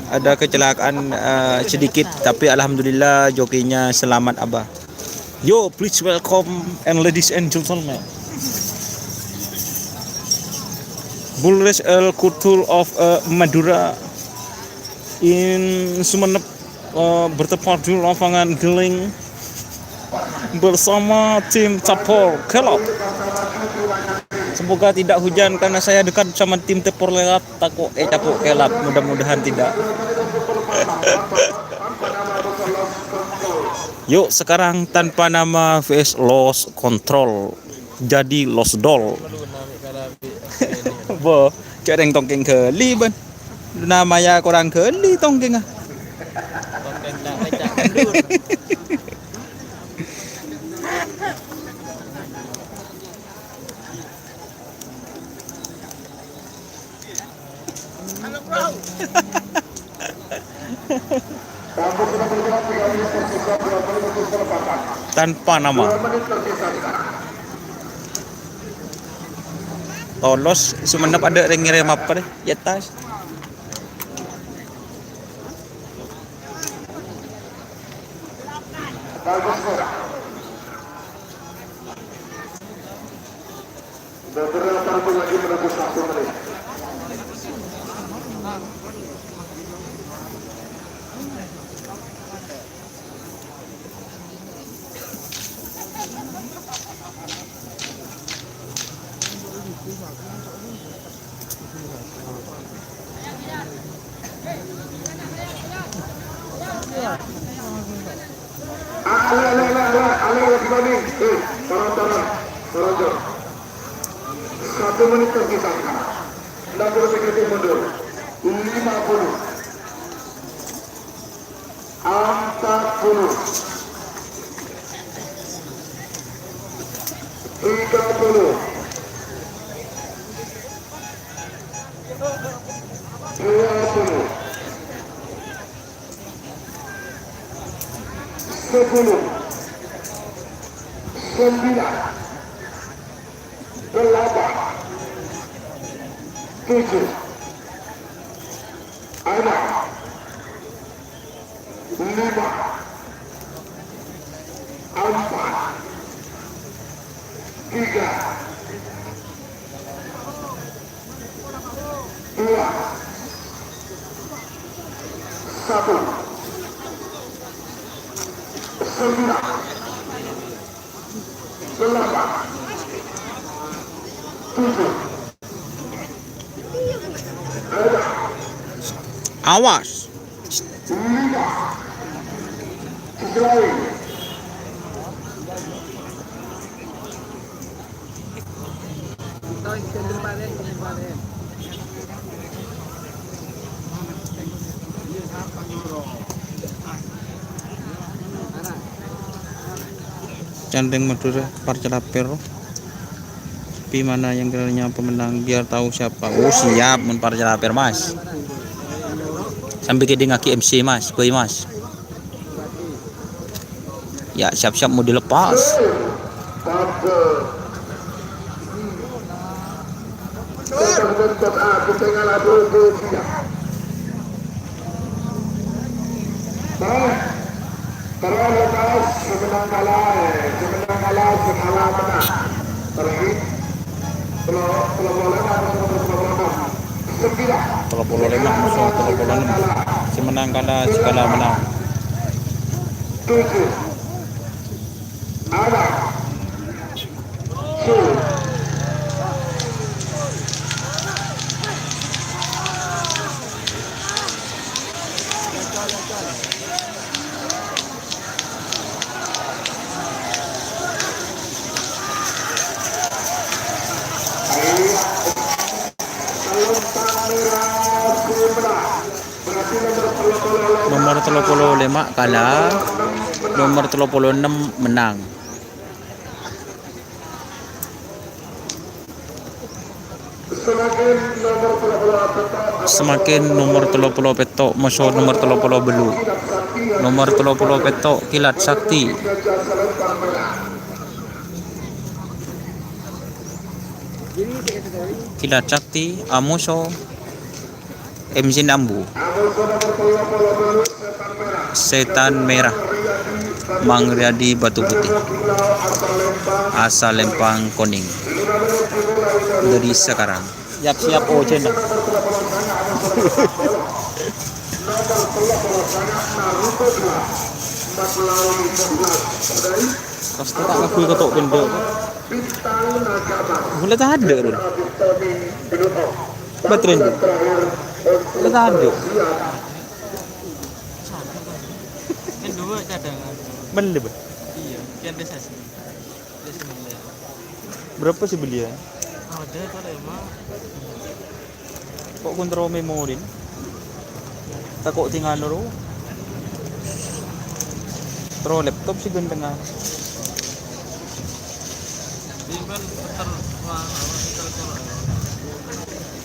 ada kecelakaan, eh, sedikit, tapi alhamdulillah jokinya selamat, Abah. Yo, please welcome and ladies and gentlemen. Bulres El Kutul of, eh, Madura in Sumenep, eh, bertempat di lapangan Geling bersama tim Capor Kelot. Semoga tidak hujan karena saya dekat sama tim Capor Kelot, tako' ècapo' kelot, mudah-mudahan tidak. Yuk, sekarang tanpa nama V S Lost Control. Jadi Lost Doll. Bo, jhâ' rèng tongkèng ghâli, bân. Namanya kurang ghâli tongkèngnga. Tongkèng ta' lecak mundur. Tanpa nama. Tolos, Sumenep ada reng ngirim apa deh? Ya tas. Beberapa waktu lagi menunggu satu menit. Ale, ale, ale, ale, ale, lagi running. Eh, tahan, tahan. Tahan, tahan. Satu menit tersisa. Enam puluh tiga detik mundur. Lima puluh. Empat puluh. Tiga puluh. Dua puluh. Sepuluh. Sembilan. Delapan. Tujuh. Enam. Lima. Empat. Tiga. Dua. Satu. Sembilan. Delapan. Tujuh. Awas. Canteng Madura, Parcelaper. Tapi mana yang kiranya pemenang, biar tahu siapa. Oh, siap, mun Parcelaper, Mas. Sambil kidingngagi M C, Mas. Boy, Mas. Ya, siap-siap mau dilepas. Terus, terus, lepas, sè mennang kala, sè mennang kala, sè kala mennang. Terus, tello-, tello polo lèma', tello polo ennem. Sè mennang kala, sè kala mennang. Tujuh. Ada. Nomor tello polo lèma' kala, nomor tello polo ennem mennang. Semakin nomor tello polo petto', moso nomor tello polo bâllu'. Nomor tello polo petto', Kilat Sakti. Kilat Sakti, amoso M C Nambu. Setan Merah, Mang Riyadi Batu Putih, asal Lempang Koning. Dari sekarang. Siap-siap, oh, Jen. Pas kita ngakui ketok pintu. Mulai tadi, Run. Baterai ini. Mulai tadi. Kan dua cadangan. Beli, Bang? Iya, kan ada sasi. Ada sembilan. Berapa sih belian? Ada, kalau emang. Kok kontrol memori? Tako' tinggal dulu. Terus laptop sih gentengan. Ini kan putar, wah, putar, putar.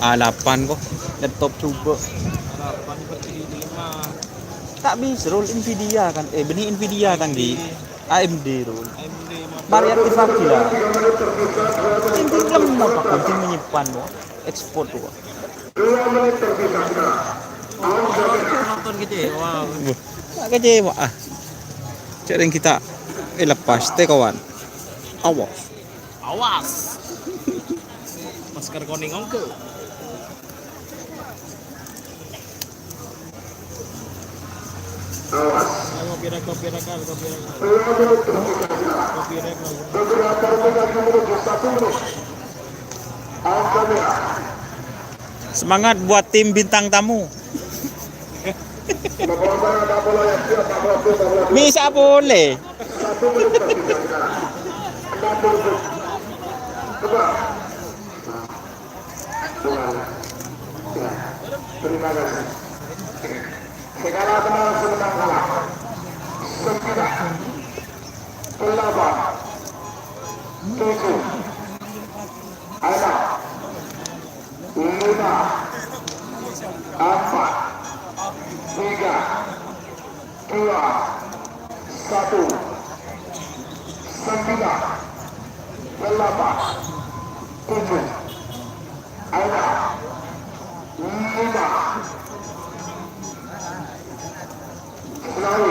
A delapan kok, laptop coba. A delapan, empat, lima. Ta' bisa, Rul, Nvidia kan, eh, bânnè Nvidia kan, Di? A M D, Rul. Mari aktif lagi lah. Tinggi lemah, Pak, gunting menyimpan, Pak. Ekspor, Pak. Nonton kecewa. Wah, kecewa, ah. Cèrèng kita, eh, lepas, tè kawan. Awas. Awas. Masker kuning ongke. Awas. Ayo, kopi rek, kopi rek, kopi rek. Kopi rek, kopi rek. Beberapa rekan menuju satu menit. Angka merah. Semangat buat tim bintang tamu. Bisa boleh. Satu menit tersisa. Enam puluh. Coba. Terima kasih. Segala tenang, semenang kalah. Sembilan, delapan, tujuh, enam, lima, empat, tiga, dua, satu, sembilan, delapan, tujuh, enam, lima, selalu.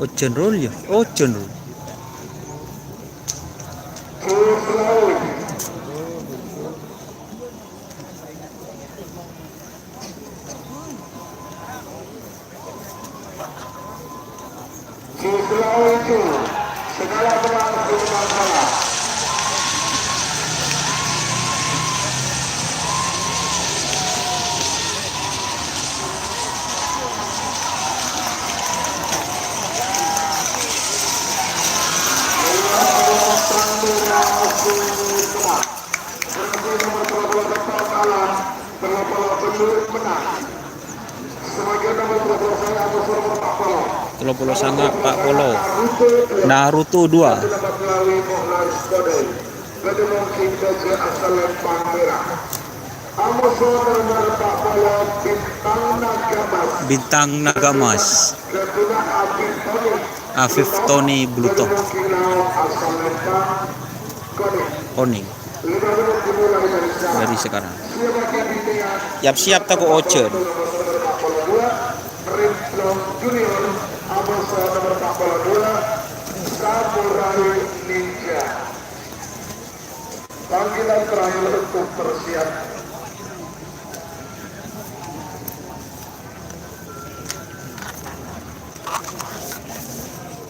Ojhân, Rul, ya? Ojhân, Rul. Siswa itu segala benang sementara. Berarti nomor tello puluh empat kalah, tello puluh tujuh menang. Sebagai nomor tello puluh sanga, nomor empat puluh. Tello puluh sanga, empat puluh. Naruto dua. Naruto dua. Berarti nomor tiga J asal Lempang Merah. Nomor empat puluh, Bintang Naga Mas. Bintang Naga Mas. Kedua, Afif Tony. Afif Tony Bluto. Kedua, asal Lempang. Koning. Koning. Dari sekarang. Siap-siap tako' ojhân. Panggilan terakhir untuk bersiap.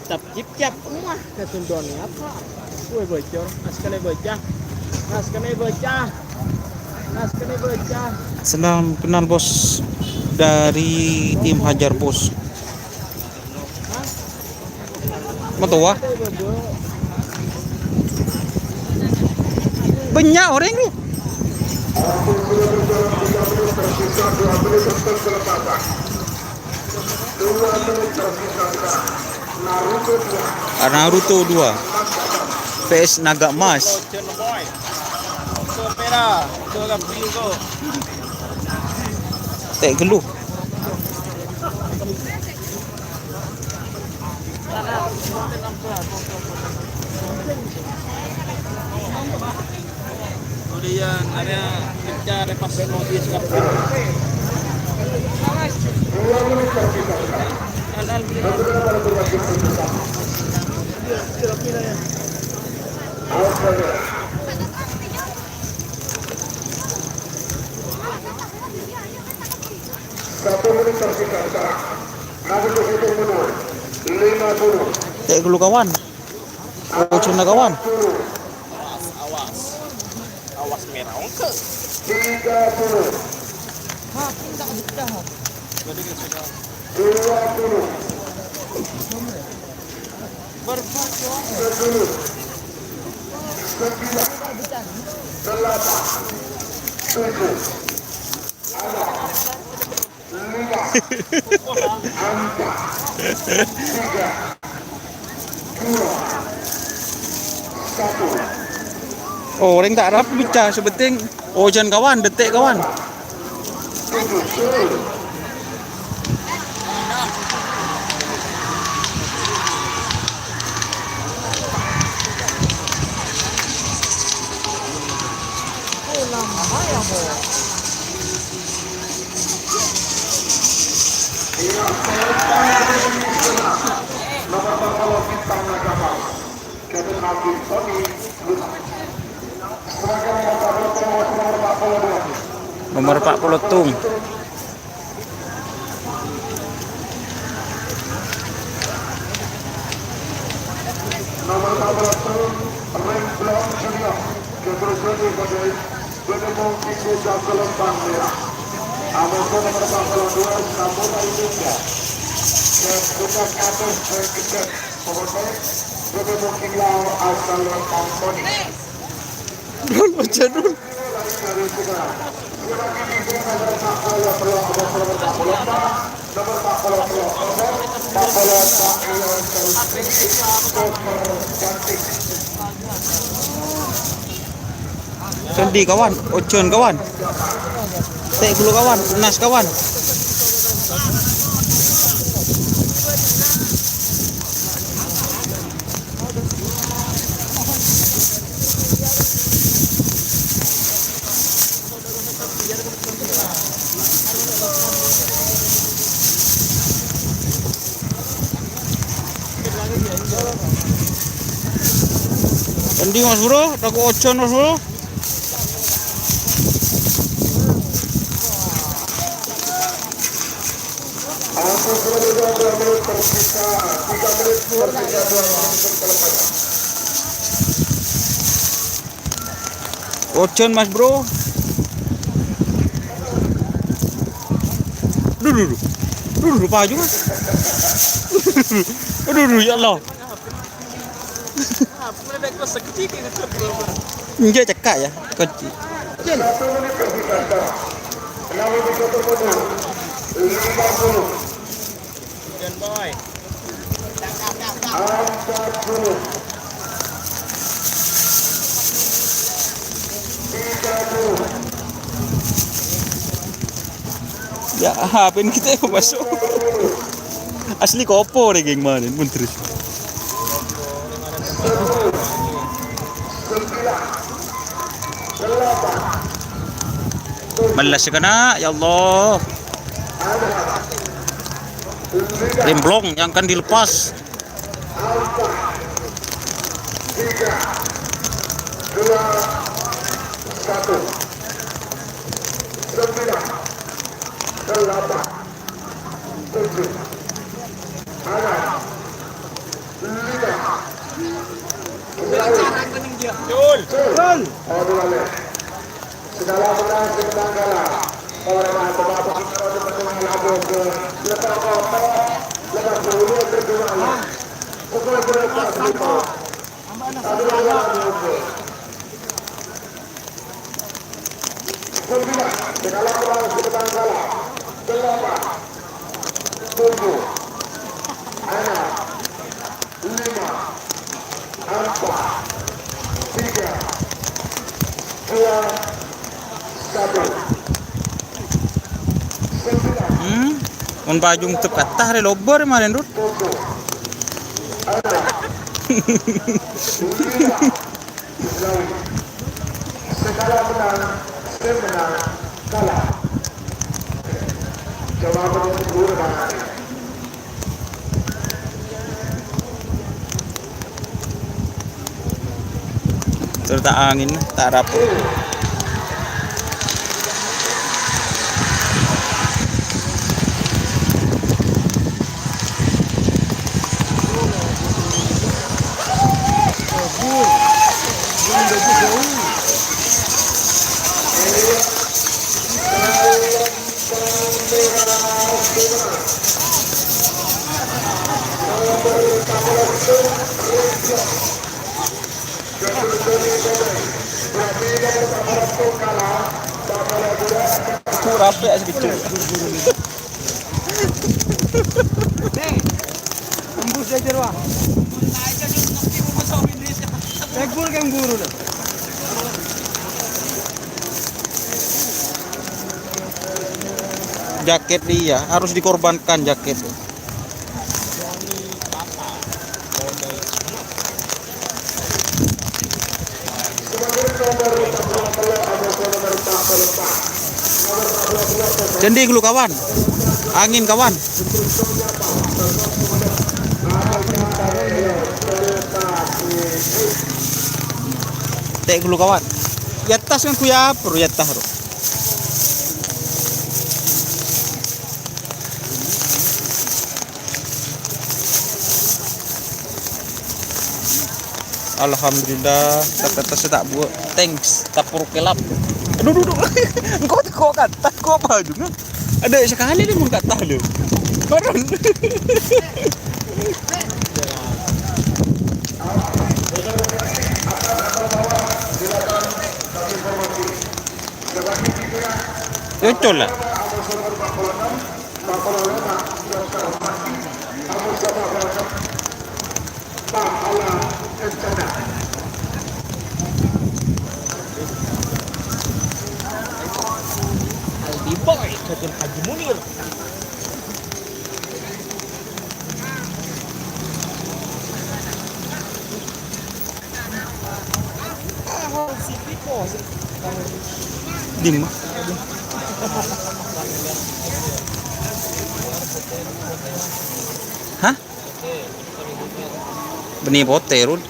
Cap cip cap, wah, kesuntuan apa? Woi, bocor, maskene bocah, maskene bocah, maskene bocah. Salam kenal, Bos, dari tim Hajar, Bos. Matowa. Bânnya' orèng, nih. Naruto dua. P S Naga Emas. Tè' ghâllu. Satu menit tersisa sekarang. Nabi hitung mundur. Lima puluh. Tè' ghâllu, kawan. Ojhânna, kawan. Awas, awas. Awas merah ongke. Tiga puluh. Dua puluh. Sepuluh. Sembilan. Delapan. Tujuh. Enam. Lima. Empat. Tiga. Orèng ta' rabu bica, sè pentèng ojhân kawan, dântè' kawan. Nomer empat puluh tung. Nomer empat puluh tung, Ren Blong Junior. Keterjadi pada Bene mungkin bisa gelombang merah. Amoso nomor empat puluh dua, Samurai Ninja. Dan punya kasus dan kejat. Pokoknya, bene mungkin lao asal Amponi. Dul, ojhân, Dul. Dari sekarang. Sudah ini, nomor empat puluh dua, nomor empat puluh empat, nomor empat puluh dua, nomor empat puluh empat, nomor cantik. Sendi, kawan, ojhân, kawan. Tè' ghâllu, kawan, nas, kawan. Endi, Mas Bro? Tako' ojhân, Mas Bro? Waktu sudah dua menit tersisa, tiga menit tersisa, dua menit untuk kelepatan. Ojhân, Mas Bro. Duh, duh, duh. Duh, duh, duh, paju, Mas. Aduh, duh, ya Allah. Enggak, cekak ya, kunci. Satu menit tersisa. Enam menit satu menit. Lima puluh. Empat puluh. Tiga puluh. Ya, apa yang kita mau masuk? Asli kopo deh, geng, mana? Mun terus. Sepuluh. Sembilan. Delapan. Mellas kena, ya Allah. Remblong yang akan dilepas. Empat, tiga, dua, satu. Sembilan, delapan, tujuh, enam, lima. Jul. Jul. Aduh, segala menang, segala kalah. Oleh Bapak, Bapak, kita untuk menang, lepas kotor, lepas dulu, berdoa. Pokoknya berdoa dulu. Satu, dua, tiga. Sembilan, segala menang, segala kalah. Delapan, tujuh, enam, lima, empat, tiga, dua, satu. Hmm, mon pajung tep katta rè lobâr marèn, Rut. Segala menang, segala kalah. Coba menang dulu, Bang. Terus ta' angèn, ta' rapo. Aku rapi ya, sekejap. Nih, tembus Jaket dia harus dikorbankan, jaket. Candi dulu, kawan. Angin, kawan. Tek dulu, kawan. Di atas kan kuya, bro, di atas, bro. Alhamdulillah, tetes tak buat. Thanks, tapur kelap. Aduh, duh, duh. Engko' teko' kata, kok apa juga? Ada sekali nih mengkata lu. Baron. Cocok lah. Aldi Boy, Haji Haji Munir. Dimma? Hah? Bânnè potè, Run.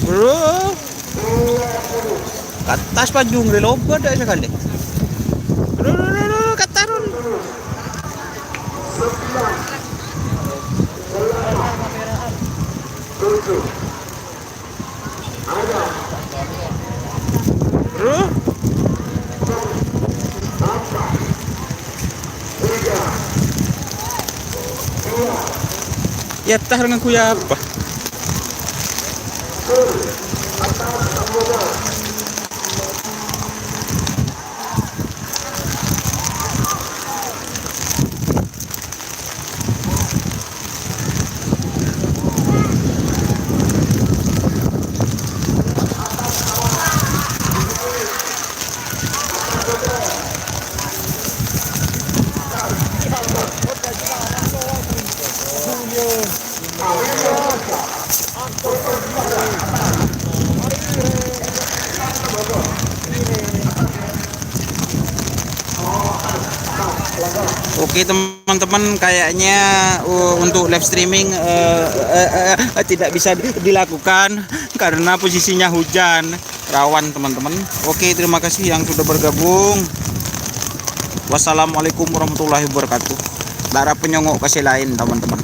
Bro. Ka attas pajung rè lobâ dâ' sakalè. Aduh, aduh, aduh, aduh, ka attas, Run. Bro. Yâ, tah, ngangghuyâ apa? Oke, teman-teman, kayaknya, uh, untuk live streaming, eh, eh, eh, eh, tidak bisa di-, dilakukan karena posisinya hujan, rawan, teman-teman. Oke, terima kasih yang sudah bergabung. Wassalamualaikum warahmatullahi wabarakatuh. Dâ' ra panyongo' ka sè laèn, teman-teman.